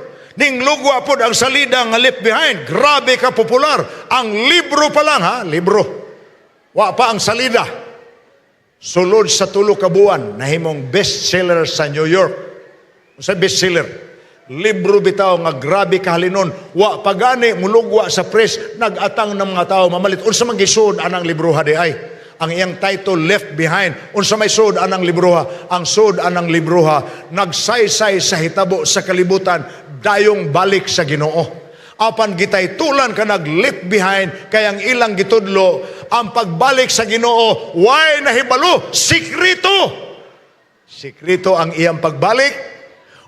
Ning lugwa pod ang salida nga Left Behind. Grabe ka popular. Ang libro pa lang ha, libro. Wa pa ang salida. Sulod sa 3 ka buwan, nahimong bestseller sa New York. Sa bestseller. Libro bitaw nga grabe kahalinon. Wa pagani mulugwa sa press, nag-atang ng mga tao mamalit. Unsa man gisud anang libroha di ay? Ang iyang title, Left Behind. Unsa may sud anang libroha? Ang sud anang libroha nagsaysay sa hitabo sa kalibutan dayong balik sa Ginoo. Apan gitaytulan ka nag Left Behind kay ang ilang gitudlo ang pagbalik sa Ginoo way nahibalo, sikreto. Sikreto ang iyang pagbalik.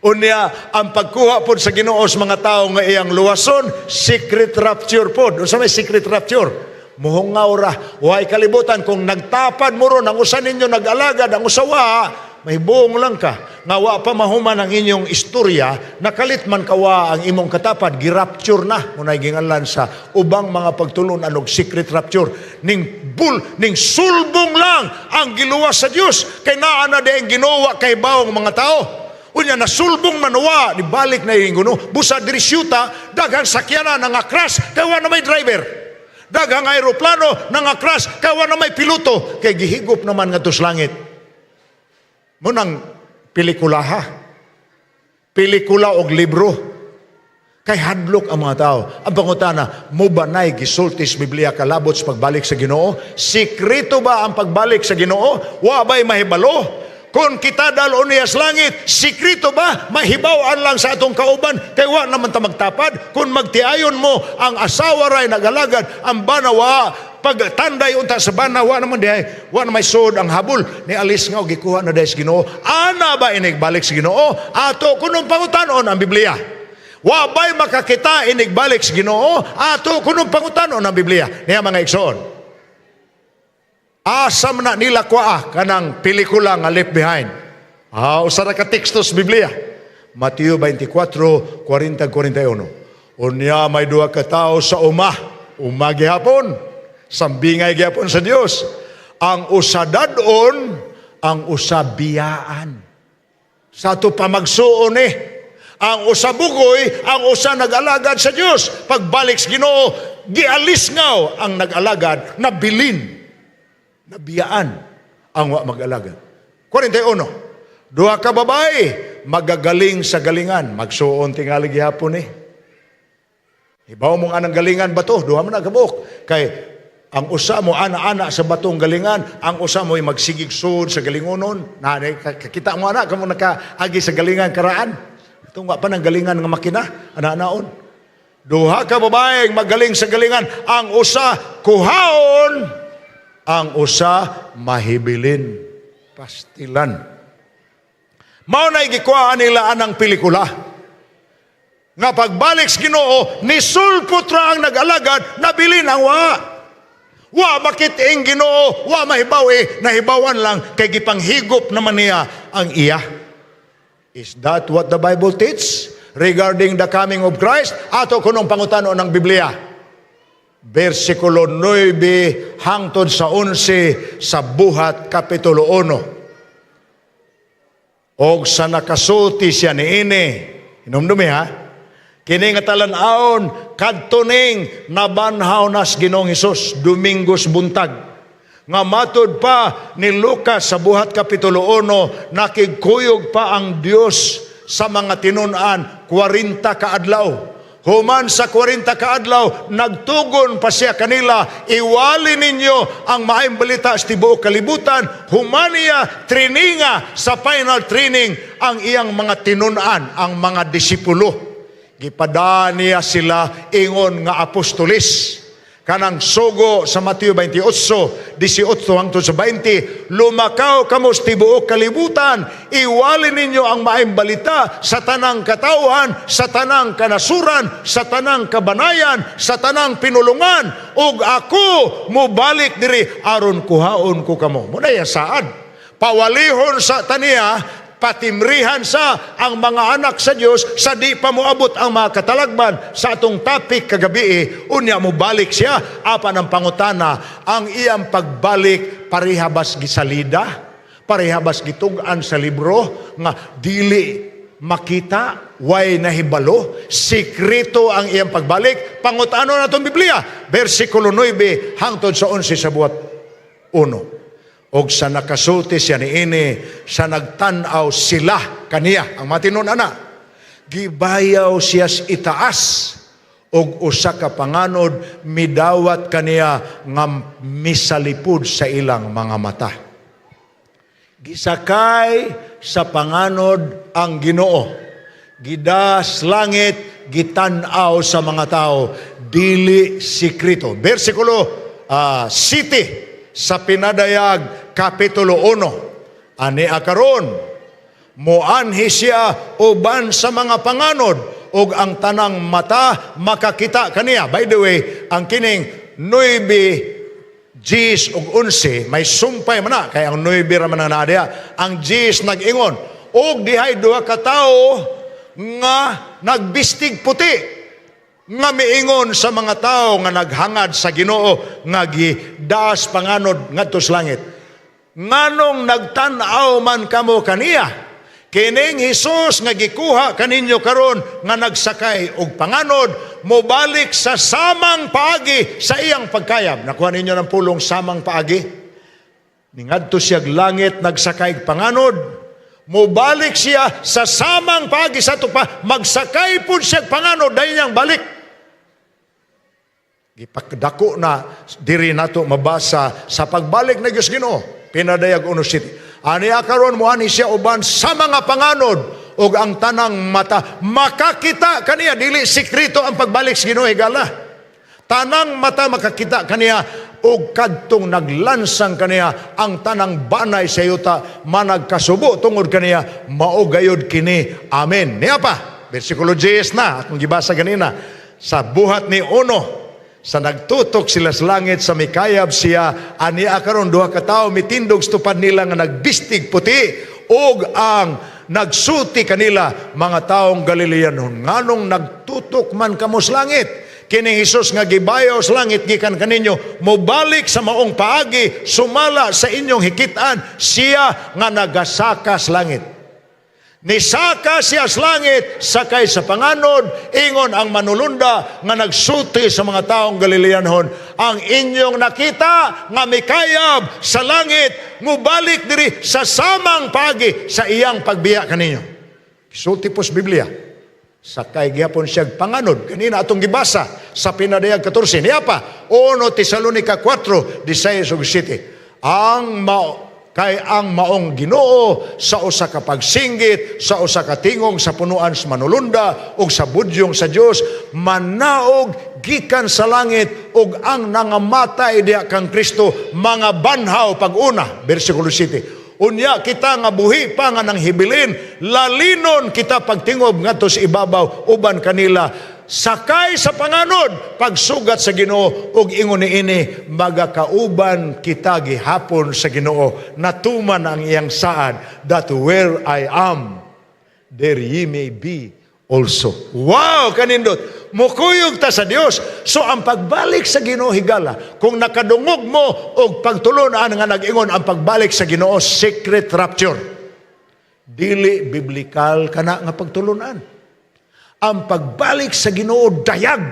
Unya, ang pagkuha pod sa Ginoo sa mga tao nga iyang luwason, secret rapture pod. Unsa may secret rapture? Muhungaw ra. Way kalibutan kung nagtapad mo ron, ang usa ninyo nag-alagad, ang usa wa, may buong lang ka. Nga wa pa mahuman ang inyong istorya, nakalit man kawa ang imong katapad, girapture na. Munay ginganlan sa ubang mga pagtulon anog secret rapture. Ning bul, ning sulbong lang ang giluwas sa Dios. Kay naa na di ang Ginoo kay bawong mga tao. Unya nasulbong manuwa, di balik na yung guno. Busa diri syuta, daghang sakyanan nga crash, kay wa na may driver. Daghang aeroplano nga crash, kay wa na may piloto, kay gihigop naman ngadto sa langit. Munang pelikulaha. Pelikula og libro. Kay hadlok ang mga tao. Ang pangutana, mo ba na'y gisulti sa Biblia kalabot sa pagbalik sa Ginoo? Sikreto ba ang pagbalik sa Ginoo? Wa ba'y mahibalo? Kung kita dal-on niya sa langit, sikreto ba? Mahibaw-an lang sa atong kauban, kay wa naman ta magtapad. Kung magtiayon mo, ang asawa ray nagalagad, ang banawa, pagtanday unta sa bana, wa naman dihay, wa na may sud ang habol. Ni alis nga, og gikuha na dihay sa Ginoo. Ana ba inigbalik sa Ginoo? Ato kunong pangutanon ang Biblia. Wa ba'y makakita inigbalik sa Ginoo? Ato kunong pangutanon ang Biblia. Niya mga igsoon. Asa man na nila kuha kanang pelikula nga Left Behind? Ah, usa ra ka teksto sa Biblia. Mateo 24, 40-41. Unya may duha ka tawo sa uma, uma gihapon, sambingay gihapon sa Dios. Ang usa dad-on, ang usa biyaan. Sa ato pamagsuon eh. Ang usa bugoy, ang usa nag-alagad sa Dios. Pagbalik sa Ginoo, gialis ngaw ang nag-alagad, nabilin. Nabiyaan ang wa mag-alagad. 41. Duha ka babae, magagaling sa galingan. Magsuon tingali gihapon eh. Ibaw mong anang galingan bato, duha man na kabuok. Kay ang usa mo ana-ana sa batong galingan, ang usa mo ay magsigig sud sa galingonon. Na, kakita mo ana, kamo nakaagi sa galingan karaan. Itong wa pa ng galingan nga makina, ana-anaon. Duha ka babae magaling sa galingan, ang usa kuhaon, ang usa mahibilin, pastilan. Mao na gikuhaan nila anang pelikula. Nga pagbalik sa Ginoo, nisulpot ra ang nag-alagad, nabilin ang wa. Wa makit-i ang Ginoo, wa mahibaw eh, nahibawan lang kay gipanghigop naman niya ang iya. Is that what the Bible teach regarding the coming of Christ? Ato kunong pangutano ng Biblia. Versikulo 9 hangtod sa 11 sa Buhat Kapitulo 1. Og sa nakasulti siya niini, hinumdumi ha, kini nga talan-awon kadto ning nabanhaw nas Ginoong Hesus Domingos buntag. Nga matud pa ni Lucas sa Buhat Kapitulo 1, nakigkuyog pa ang Dios sa mga tinun-an 40 kaadlaw. Human sa 40 kaadlaw, nagtugon pa siya kanila, "Iwali ninyo ang maayong balita sa tibuok kalibutan." Human niya traininga sa final training ang iyang mga tinun-an, ang mga disipulo. Gipada niya sila ingon nga apostolis. Kanang sugo sa Mateo 28, 18 hangtod sa 20, "Lumakaw kamo sa tibuok kalibutan, iwali ninyo ang maayong balita sa tanang katawhan, sa tanang kanasuran, sa tanang kabanayan, sa tanang pinulungan, ug ako mobalik diri aron kuhaon ko kamo." Mao na saad. Pawalihon sa taniya, patimrihan sa ang mga anak sa Dios sa di pa moabot ang mga katalagman sa atong topic kagabi. Unya mo balik siya. Apan ang pangutana, ang iyang pagbalik pareha bas gisalida, pareha bas gitug-an sa libro nga dili makita, way nahibalo, sikreto ang iyang pagbalik? Pangutano na itong Biblia, versikulo 9 hangtod sa 11 sa Buhat 1. Og sa nakasulti siya niini, sa nagtan-aw sila kaniya, ang matinon ana, gibayaw siya sa itaas, og usa ka panganod midawat kaniya nga misalipod sa ilang mga mata. Gisakay sa panganod ang Ginoo. Gidas langit, gitan-aw sa mga tao, dili sikreto. Versikulo 7 sa Pinadayag Kapitulo 1. Ani akaron, moanhi siya uban sa mga panganod ug ang tanang mata makakita kaniya. By the way, ang kining 9 diyes ug 11 may sumpay man na kay ang 9 ra man ang naa diha. Ang 10 nag-ingon og dihay duha ka tawo nga nagbistig puti nga miingon sa mga tao nga naghangad sa Ginoo nga gidaas panganod ngadto sa langit, "Nganong nagtan-aw man kamo kaniya? Kining Hesus nga gikuha kaninyo karon nga nagsakay og panganod, mobalik sa samang paagi sa iyang pagkayab." Nakuha ninyo ng pulong "samang paagi"? Ningadto siya langit, nagsakay og panganod. Mobalik siya sa samang paagi sa pa, magsakay pud siya og panganod dahil niyang balik. Gipakdako na diri nato mabasa sa pagbalik ng Diyos Ginoo. Pinadayag 1:7. Ani karon moanhi siya uban sa mga panganod ug ang tanang mata makakita kaniya. Dili sekreto ang pagbalik sa Ginoo, higala. Tanang mata makakita kaniya ug kadtong naglansang kaniya, ang tanang banay sa yuta managkasubo tungod kaniya. Mao gayud kini. Amen. Niya pa, versikulo 10 na akong gibasa ganina sa Buhat ni uno. Sa nagtutok sila sa langit sa mikayab siya, ani karon duha ka tawo mitindog sa tupad nila nga nagbistig puti, ug ang nagsulti kanila, "Mga taong Galileanon, nganong nagtutok man kamo sa langit? Kining Hesus nga gibayaw sa langit gikan kaninyo, mobalik sa maong paagi sumala sa inyong hikit-an, siya nga nagasaka sa langit." Nisaka siya sa langit, sakay sa panganod, ingon ang manulunda nga nagsulti sa mga taong Galileanhon, "Ang inyong nakita nga mikayab sa langit, mubalik diri sa samang pagi sa iyang pagbiya kaninyo." Sulti po sa Biblia. Sakay gyapon siya panganod. Kanina atong gibasa sa Pinadayag 14. Niya pa, 1 Tesalonica 4, 16 ug 7. Ang mao kay ang maong Ginoo sa usa ka pagsinggit, sa usa ka tingog sa punuan sa manulunda ug sa budyong sa Dios, manaog gikan sa langit ug ang nangamatay diha kang Kristo mga banhaw pag-una. Versikulo 7. Unya kita nga buhi pa nga nanghibilin, lalinon kita pagtingob ngadto sa ibabaw uban kanila, sakay sa panganod pagsugat sa Ginoo, ug ingon niini magakauban kita gihapon sa Ginoo. Natuman ang iyang saad that where I am, there ye may be also. Wow, kanindot. Mukuyog ta sa Dios. So ang pagbalik sa Ginoo, higala, kung nakadungog mo og pagtulunan nga nag-ingon ang pagbalik sa Ginoo secret rapture, dili biblical kana nga pagtulunan. Ang pagbalik sa Ginoo dayag.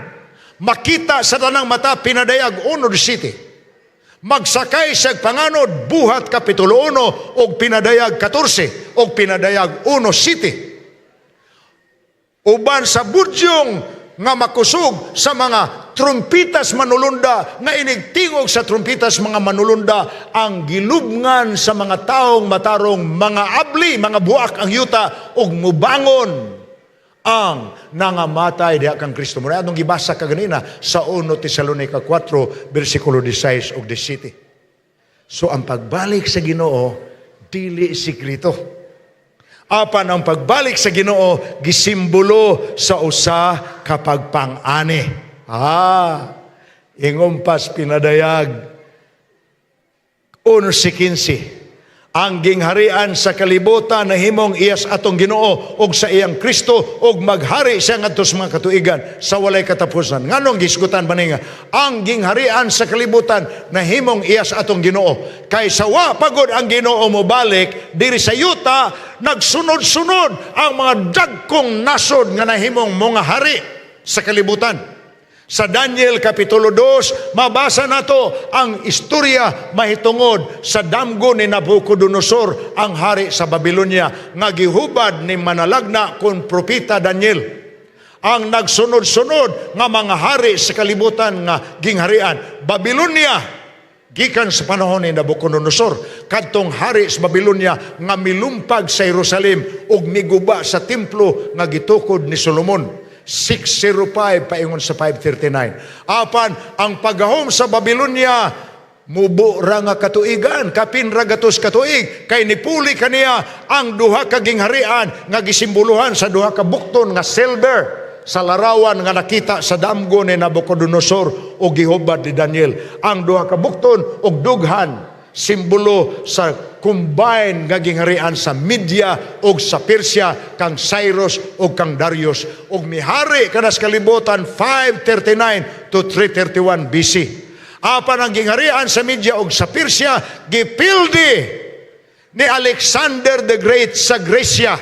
Makita sa tanang mata, Pinadayag 1:7. Magsakay sa panganod, Buhat Kapitulo 1 og Pinadayag 14 og Pinadayag 1:7. Uban sa budyong nga makusog sa mga trumpitas manulunda, nga inigtingog sa trumpitas mga manulunda, ang gilubngan sa mga taong matarong, mga abli, mga buak ang yuta ug mubangon ang nangamatay diha kang Kristo. Muna atong gibasa kaganina sa 1 Tesalonica 4 bersikulo 16 ug 17. So ang pagbalik sa Ginoo dili sikreto. Apan ang pagbalik sa Ginoo gisimbolo sa usa ka pagpang-ani. Ingon pas Pinadayag 11:15. Ang gingharian sa kalibutan nahimong iyas atong Ginoo og sa iyang Kristo, og maghari siya ngadto sa mga katuigan sa walay katapusan. Nganong gisgutan ba nga ang gingharian sa kalibutan nahimong iyas atong Ginoo? Kay sa wa pagod ang Ginoo mobalik diri sa yuta, nagsunod-sunod ang mga dagkong nasod nga nahimong mga hari sa kalibutan. Sa Daniel Kapitulo 2, mabasa nato ang istorya mahitungod sa damgo ni Nabucodonosor, ang hari sa Babylonia, nga gihubad ni manalagna kon propeta Daniel. Ang nagsunod-sunod nga mga hari sa kalibutan nga gingharian, Babylonia, gikan sa panahon ni Nabucodonosor, kadtong hari sa Babylonia nga milumpag sa Jerusalem ug miguba sa templo nga gitukod ni Solomon. 605 paingon sa 539. Apan ang paggahom sa Babylonia mubo ra nga katuigan, kapin ra gatos katuig, kay nipuli kaniya ang duha ka gingharian nga gisimboluhan sa duha ka bukton nga silver sa larawan nga nakita sa damgo ni Nabucodonosor o gihubad ni Daniel. Ang duha ka bukton og dughan, simbolo sa combined nga gingharian sa Media ug sa Persia kang Cyrus ug kang Darius, ug mihari kanas kalibutan 539 to 331 BC. Apan ang gingharian sa Media ug sa Persia gipildi ni Alexander the Great sa Gresya.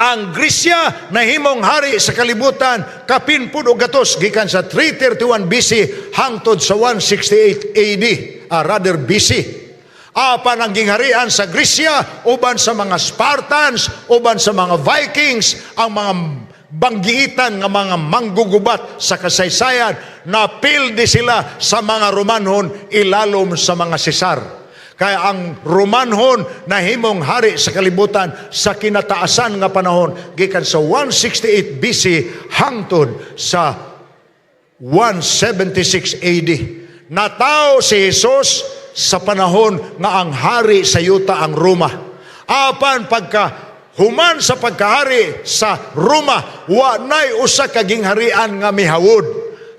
Ang Gresya nahimong hari sa kalibutan kapin pud og gatos gikan sa 331 BC hangtod sa 168 AD, rather BC. Apan ang gingharian sa Gresya uban sa mga Spartans, uban sa mga Vikings, ang mga banggiitan nga mga manggugubat sa kasaysayan, napildi sila sa mga Romanhon ilalom sa mga Cesar. Kaya ang Romanhon nahimong hari sa kalibutan sa kinataasan nga panahon gikan sa 168 BC hangtod sa 176 AD. Natawo si Jesus sa panahon nga ang hari sa yuta ang Roma. Apan pagka human sa pagkahari sa Roma, wa nay usa ka gingharian nga mihawod.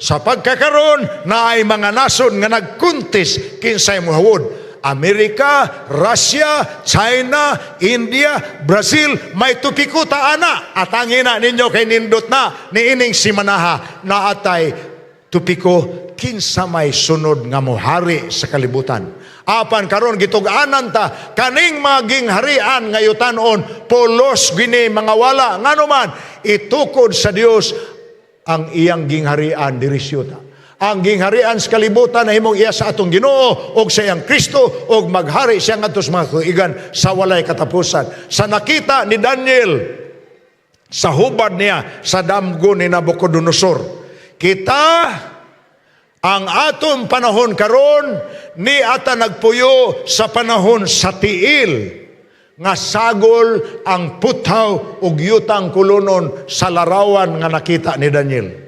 Sa pagkakaron naay mga nasod nga nagkuntis kinsay mohawod. Amerika, Russia, China, India, Brazil, may topiko ta ana. Atangin na ninyo kay nindot na niining simanaha na atay topiko kinsa may sunod nga mohari sa kalibutan. Apan karon gitug-anan ta kaning mga gingharian nga yutanon pulos gini mga wala, ngano man itukod sa Dios ang iyang gingharian diri sa yuta. Ang gingharian sa kalibutan nahimong iya sa atong Ginoo og sa iyang Kristo, og maghari siya ngadto sa mga katuigan sa walay katapusan. Sa nakita ni Daniel sa hubad niya sa damgo ni Nabucodonosor. Kita ang atong panahon karon ni ata nagpuyo sa panahon sa tiil nga sagol ang puthaw ug yutang kulunon sa larawan nga nakita ni Daniel.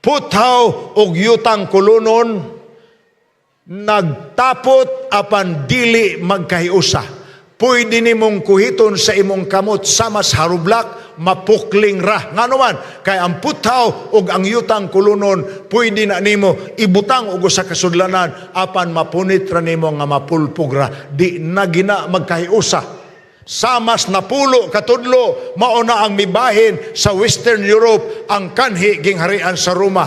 Puthaw ug yutang kulunon. Nagtapot apan dili magkahiusa. Pwede nimong kuhiton sa imong kamot sama sa harublak, mapukling ra. Ngano man, kay ang puthaw ug ang yutang kulunon, pwede na nimo ibutang og usa ka sudlanan, apan mapunit ra nimo nga mapulpog ra. Di na gina magkahiusa. Samas 10 katudlo, mao na ang mibahin sa Western Europe ang kanhi gingharian sa Roma.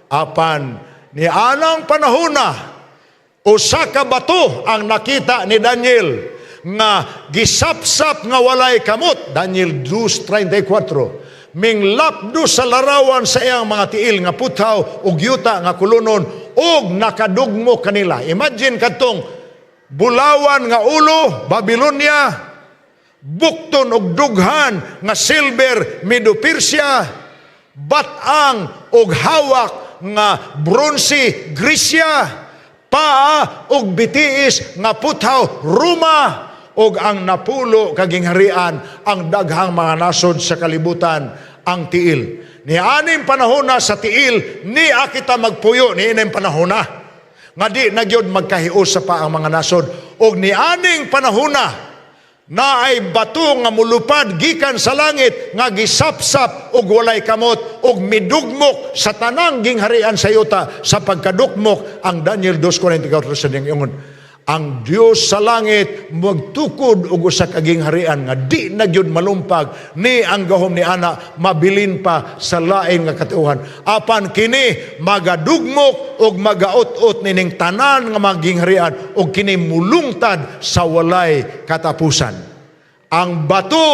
Apan ni anang panahona, usa ka bato ang nakita ni Daniel nga gisapsap nga walay kamot. Daniel 2:34. Minglapdo sa larawan sa iyang mga tiil nga puthaw ug yuta nga kulunon ug nakadugmo kanila. Imagine kadtong bulawan nga ulo, Babylonia, bukton og dughan nga silver, Medo-Persia, batang og hawak nga bronze, Grecia, paa og bitiis nga puthaw, Roma, ug ang 10 ka gingharian, ang daghang mga nasod sa kalibutan, ang tiil. Ni aning panahon na sa tiil ni kita magpuyo ni ining panahon na nga di na gyud magkahiusa pa ang mga nasod, ug ni aning panahon na naay bato nga mulupad gikan sa langit nga gisapsap og walay kamot og midugmok sa tanang gingharian sa yuta. Sa pagkadukmok, ang Daniel 2:44 sa ingon, ang Dios sa langit magtukod og usa ka gingharian nga di na gyud malumpag ni ang gahom ni ana mabilin pa sa lain nga katawhan, apan kini magadugmok og magaut-ot nining tanan nga mga gingharian og kini mulungtad sa walay katapusan. Ang bato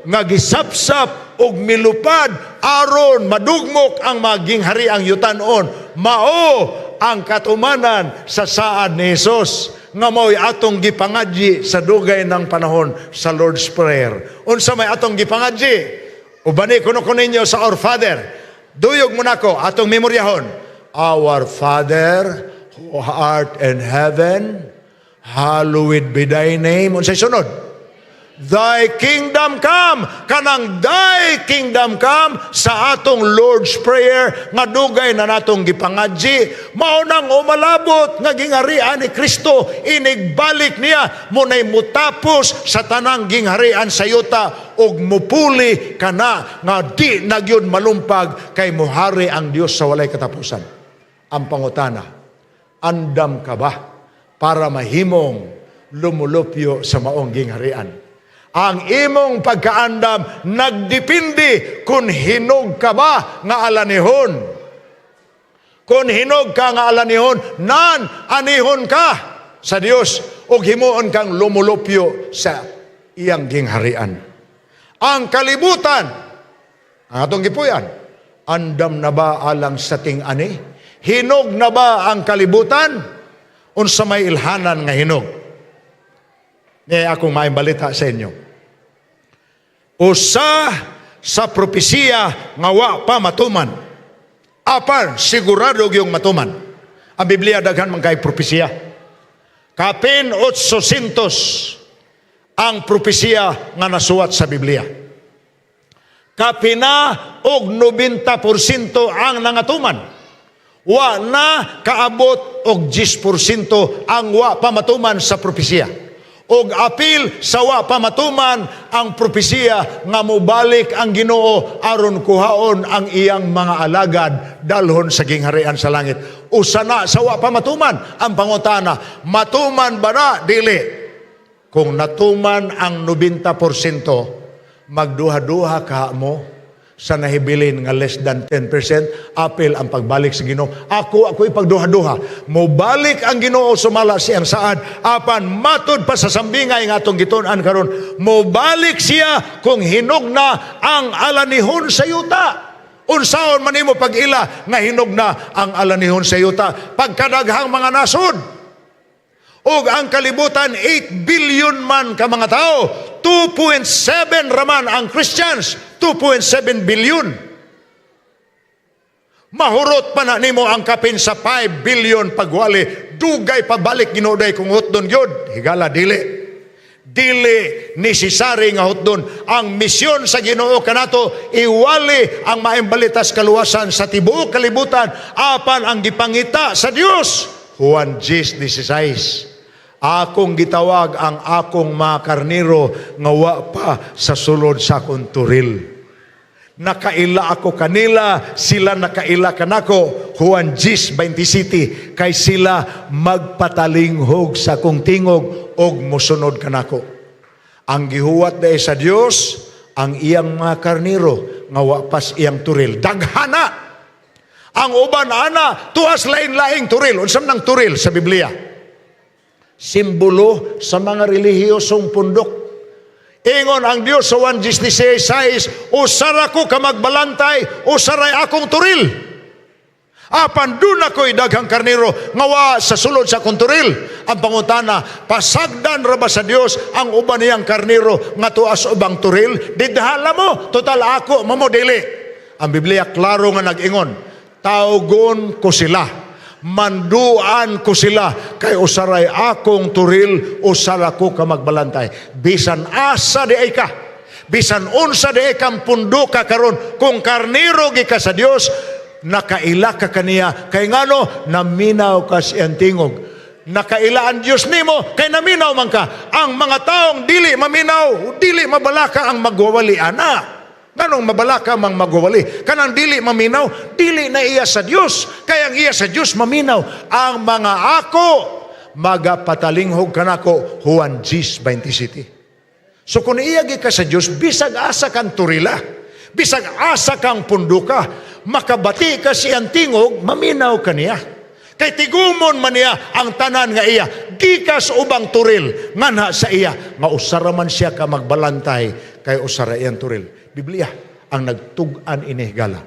nga gisapsap og milupad aron madugmok ang mga ginghariang yutanon, mao ang katumanan sa saad ni Jesus nga mao'y atong gipangadyi sa dugay ng panahon sa Lord's Prayer. Unsa may atong gipangadyi? Ubani kuno ko ninyo sa Our Father. Duyog mo nako atong memoryahon. Our Father who art in heaven, hallowed be thy name. Unsay sunod? Thy kingdom come. Kanang thy kingdom come sa atong Lord's Prayer nga dugay na natong gipangadyi, mao nang umalabot nga gingharian ni Kristo inigbalik niya mo nay mutapos sa tanang gingharian sa yuta ug mupuli kana nga di na gyud malumpag kay muhari ang Dios sa walay katapusan. Ang pangutana, andam ka ba para mahimong lumulupyo sa maong gingharian? Ang imong pagkaandam nagdepende kung hinog ka ba nga alanihon. Kung hinog ka nga alanihon, nan anihon ka sa Dios ug himuon kang lumulupyo sa iyang gingharian. Ang kalibutan, ang atong gipuyan, andam na ba alang sa ting-ani? Hinog na ba ang kalibutan? Unsa may ilhanan nga hinog? Ni akong maayong balita sa inyo. Usa sa propesiya nga wa pa matuman. Apan sigurado yung matuman. Ang Biblia daghan man kay propesiya. Kapin 800 ang propesiya nga nasuwat sa Biblia. Kapina og 90% ang nangatuman. Wa na kaabot og 10% ang wa pa matuman sa propesiya. Og apil sa wa pa matuman ang propesiya nga mobalik ang Ginoo aron kuhaon ang iyang mga alagad dalhon sa gingharian sa langit. Usa na sa wa pa matuman. Ang pangutana, matuman ba na? Dili. Kung natuman ang 90%, magduha-duha ka mo sa nahibilin nga less than 10%, apil ang pagbalik sa Ginoo. Ako ipagduha-duha. Mobalik ang Ginoo sumala siyang saad, apan matud pa sa sambingay nga atong gitun-an karon, mobalik siya kung hinog na ang alanihon sa yuta. Unsaon man nimo pag-ila nga hinog na ang alanihon sa yuta? Pagkadaghang mga nasod. Ug ang kalibutan, 8 billion man ka mga tao. 2.7 raman ang Christians, 2.7 billion. Mahurot pa na nimo ang kapin sa 5 billion pagwali. Dugay pabalik Ginoo day kung hutdon gyud. Higala dili. Dili necessary nga hutdon. Ang misyon sa Ginoo kanato, iwali ang maayong balita sa kaluwasan sa tibuok kalibutan, apan ang gipangita sa Dios Juan 10:16. Akong gitawag ang akong mga karnero nga wa pa sa sulod sa akong turil. Nakaila ako kanila, sila nakaila kanako. Juan 10:27, kay sila magpatalinghog sa akong tingog og mosunod kanako. Ang gihuwat dai sa Dios ang iyang mga karnero nga wa pas iyang turil. Daghana! Ang uban ana tuas lain-laing turil. Unsa man ang turil sa Biblia? Simbolo sa mga relihiyosong pundok. Ingon ang Dios sa 1:16, "Usara ko ka magbalantay, usaray akong turil. Apan duna ko'y daghang karnero nga wa sa sulod sa akong turil." Ang pangutana, pasagdan ra ba sa Dios ang uban niyang karnero nga tuas ubang turil? Didhala mo, total ako, mamo dili. Ang Biblia klaro nga nag-ingon, tawgon ko sila, manduan ko sila, kay usaray akong turil, usara ko ka magbalantay. Bisan asa di ay ka, bisan unsa di ay kang punduka karon, kung karnero gi ka sa Dios, nakaila ka kaniya, kay ngano naminaw ka sa iyang tingog. Nakaila ang Dios nimo kay naminaw man ka. Ang mga taong dili maminaw, dili mabalaka ang magwawali ana. Nganong mabalaka mang magwawali? Kanang dili maminaw, dili na iya sa Dios. Kay ang iya sa Dios maminaw. Ang mga ako magapatalinghog kanako, Juan 10:27. So kung iya ka sa Dios, bisag asa kang turila, bisag asa kang punduka, makabati ka siyang tingog, maminaw ka niya. Kay tigumon man niya ang tanan nga iya, gikas ubang turil, nganha sa iya, nga usara man siya ka magbalantay, kay usara iyang turil. Biblia ang nagtug-an ini gala.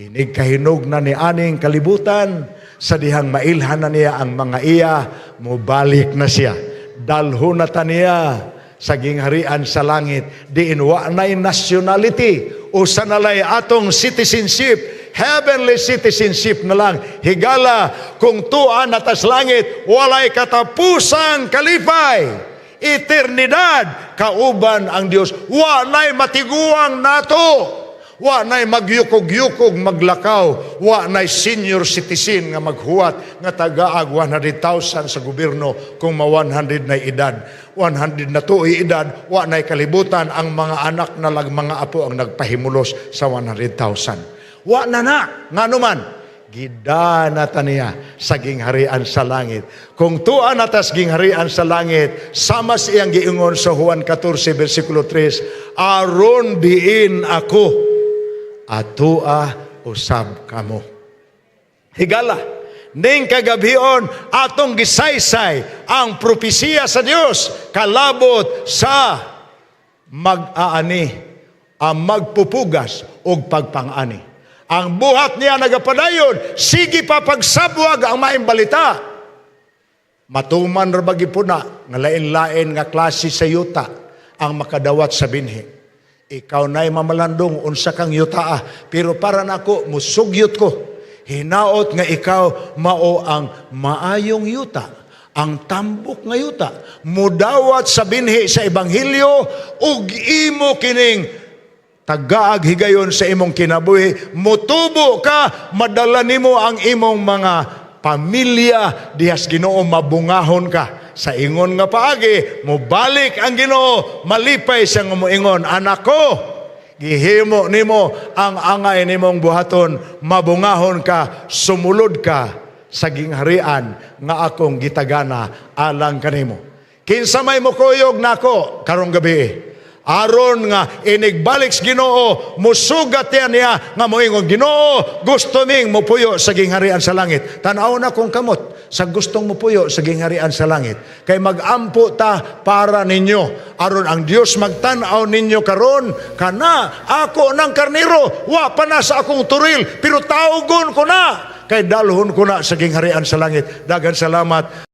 Inig kahinog na ni aning kalibutan, sa dihang mailhan na niya ang mga iya, mubalik na siya. Dalhon na ta niya sa gingharian sa langit. Diin wa na'y nationality, usa na lay atong citizenship, heavenly citizenship na lang. Higala, kung tuan na tas langit, walay katapusang kalipay, eternidad, kauban ang Dios. Wa na'y matiguang nato. Wa na'y magyukog-yukog maglakaw. Wa na'y senior citizen nga maghuwat nga tagaag 100,000 sa gobyerno kung ma 100 na edad. 100 na tuig edad, wa na'y kalibutan ang mga anak na lag mga apo ang nagpahimulos sa 100,000. Wa na na, ngano man, gidana ta niya sa gingharian sa langit. Kung tuan natas gingharian sa langit, sama sa iyang giingon sa Juan 14 versikulo 3, aron diin ako, atua usab kamo. Higala, ning kagabhion atong gisaysay ang propesiya sa Dios kalabot sa mag-aani, ang magpupugas og pagpang-ani. Ang buhat niya nagapadayon, sige pa pagsabwag ang maayong balita. Matuman ra ba gyud na nga lain-lain nga klase sa yuta ang makadawat sa binhi. Ikaw na'y mamalandong unsa kang yuta, pero para nako musugyot ko. Hinaot nga ikaw mao ang maayong yuta, ang tambok nga yuta. Mudawat sa binhi sa ebanghelyo ug imo kining tagaag higayon sa imong kinabuhi, mutubo ka, madala nimo ang imong mga pamilya dihas Ginoo, mabungahon ka. Sa ingon nga paagi, mobalik ang Ginoo, malipay siyang moingon, "Anak ko, gihimo nimo ang angay nimong buhaton, mabungahon ka, sumulod ka sa gingharian nga akong gitagana alang kanimo." Kinsa may mokuyog nako karong gabi? Aron nga inigbalik sa Ginoo, musugat yan niya nga moingon, "Ginoo, gusto ming mupuyo sa gingharian sa langit." Tan-aw na kong kamot sa gustong mupuyo sa gingharian sa langit. Kay magampo ta para ninyo. Aron ang Dios magtan-aw ninyo karon, kana ako ng karnero, wa pa na sa akong turil, pero tawgon ko na kay dalhon ko na sa gingharian sa langit. Daghang salamat.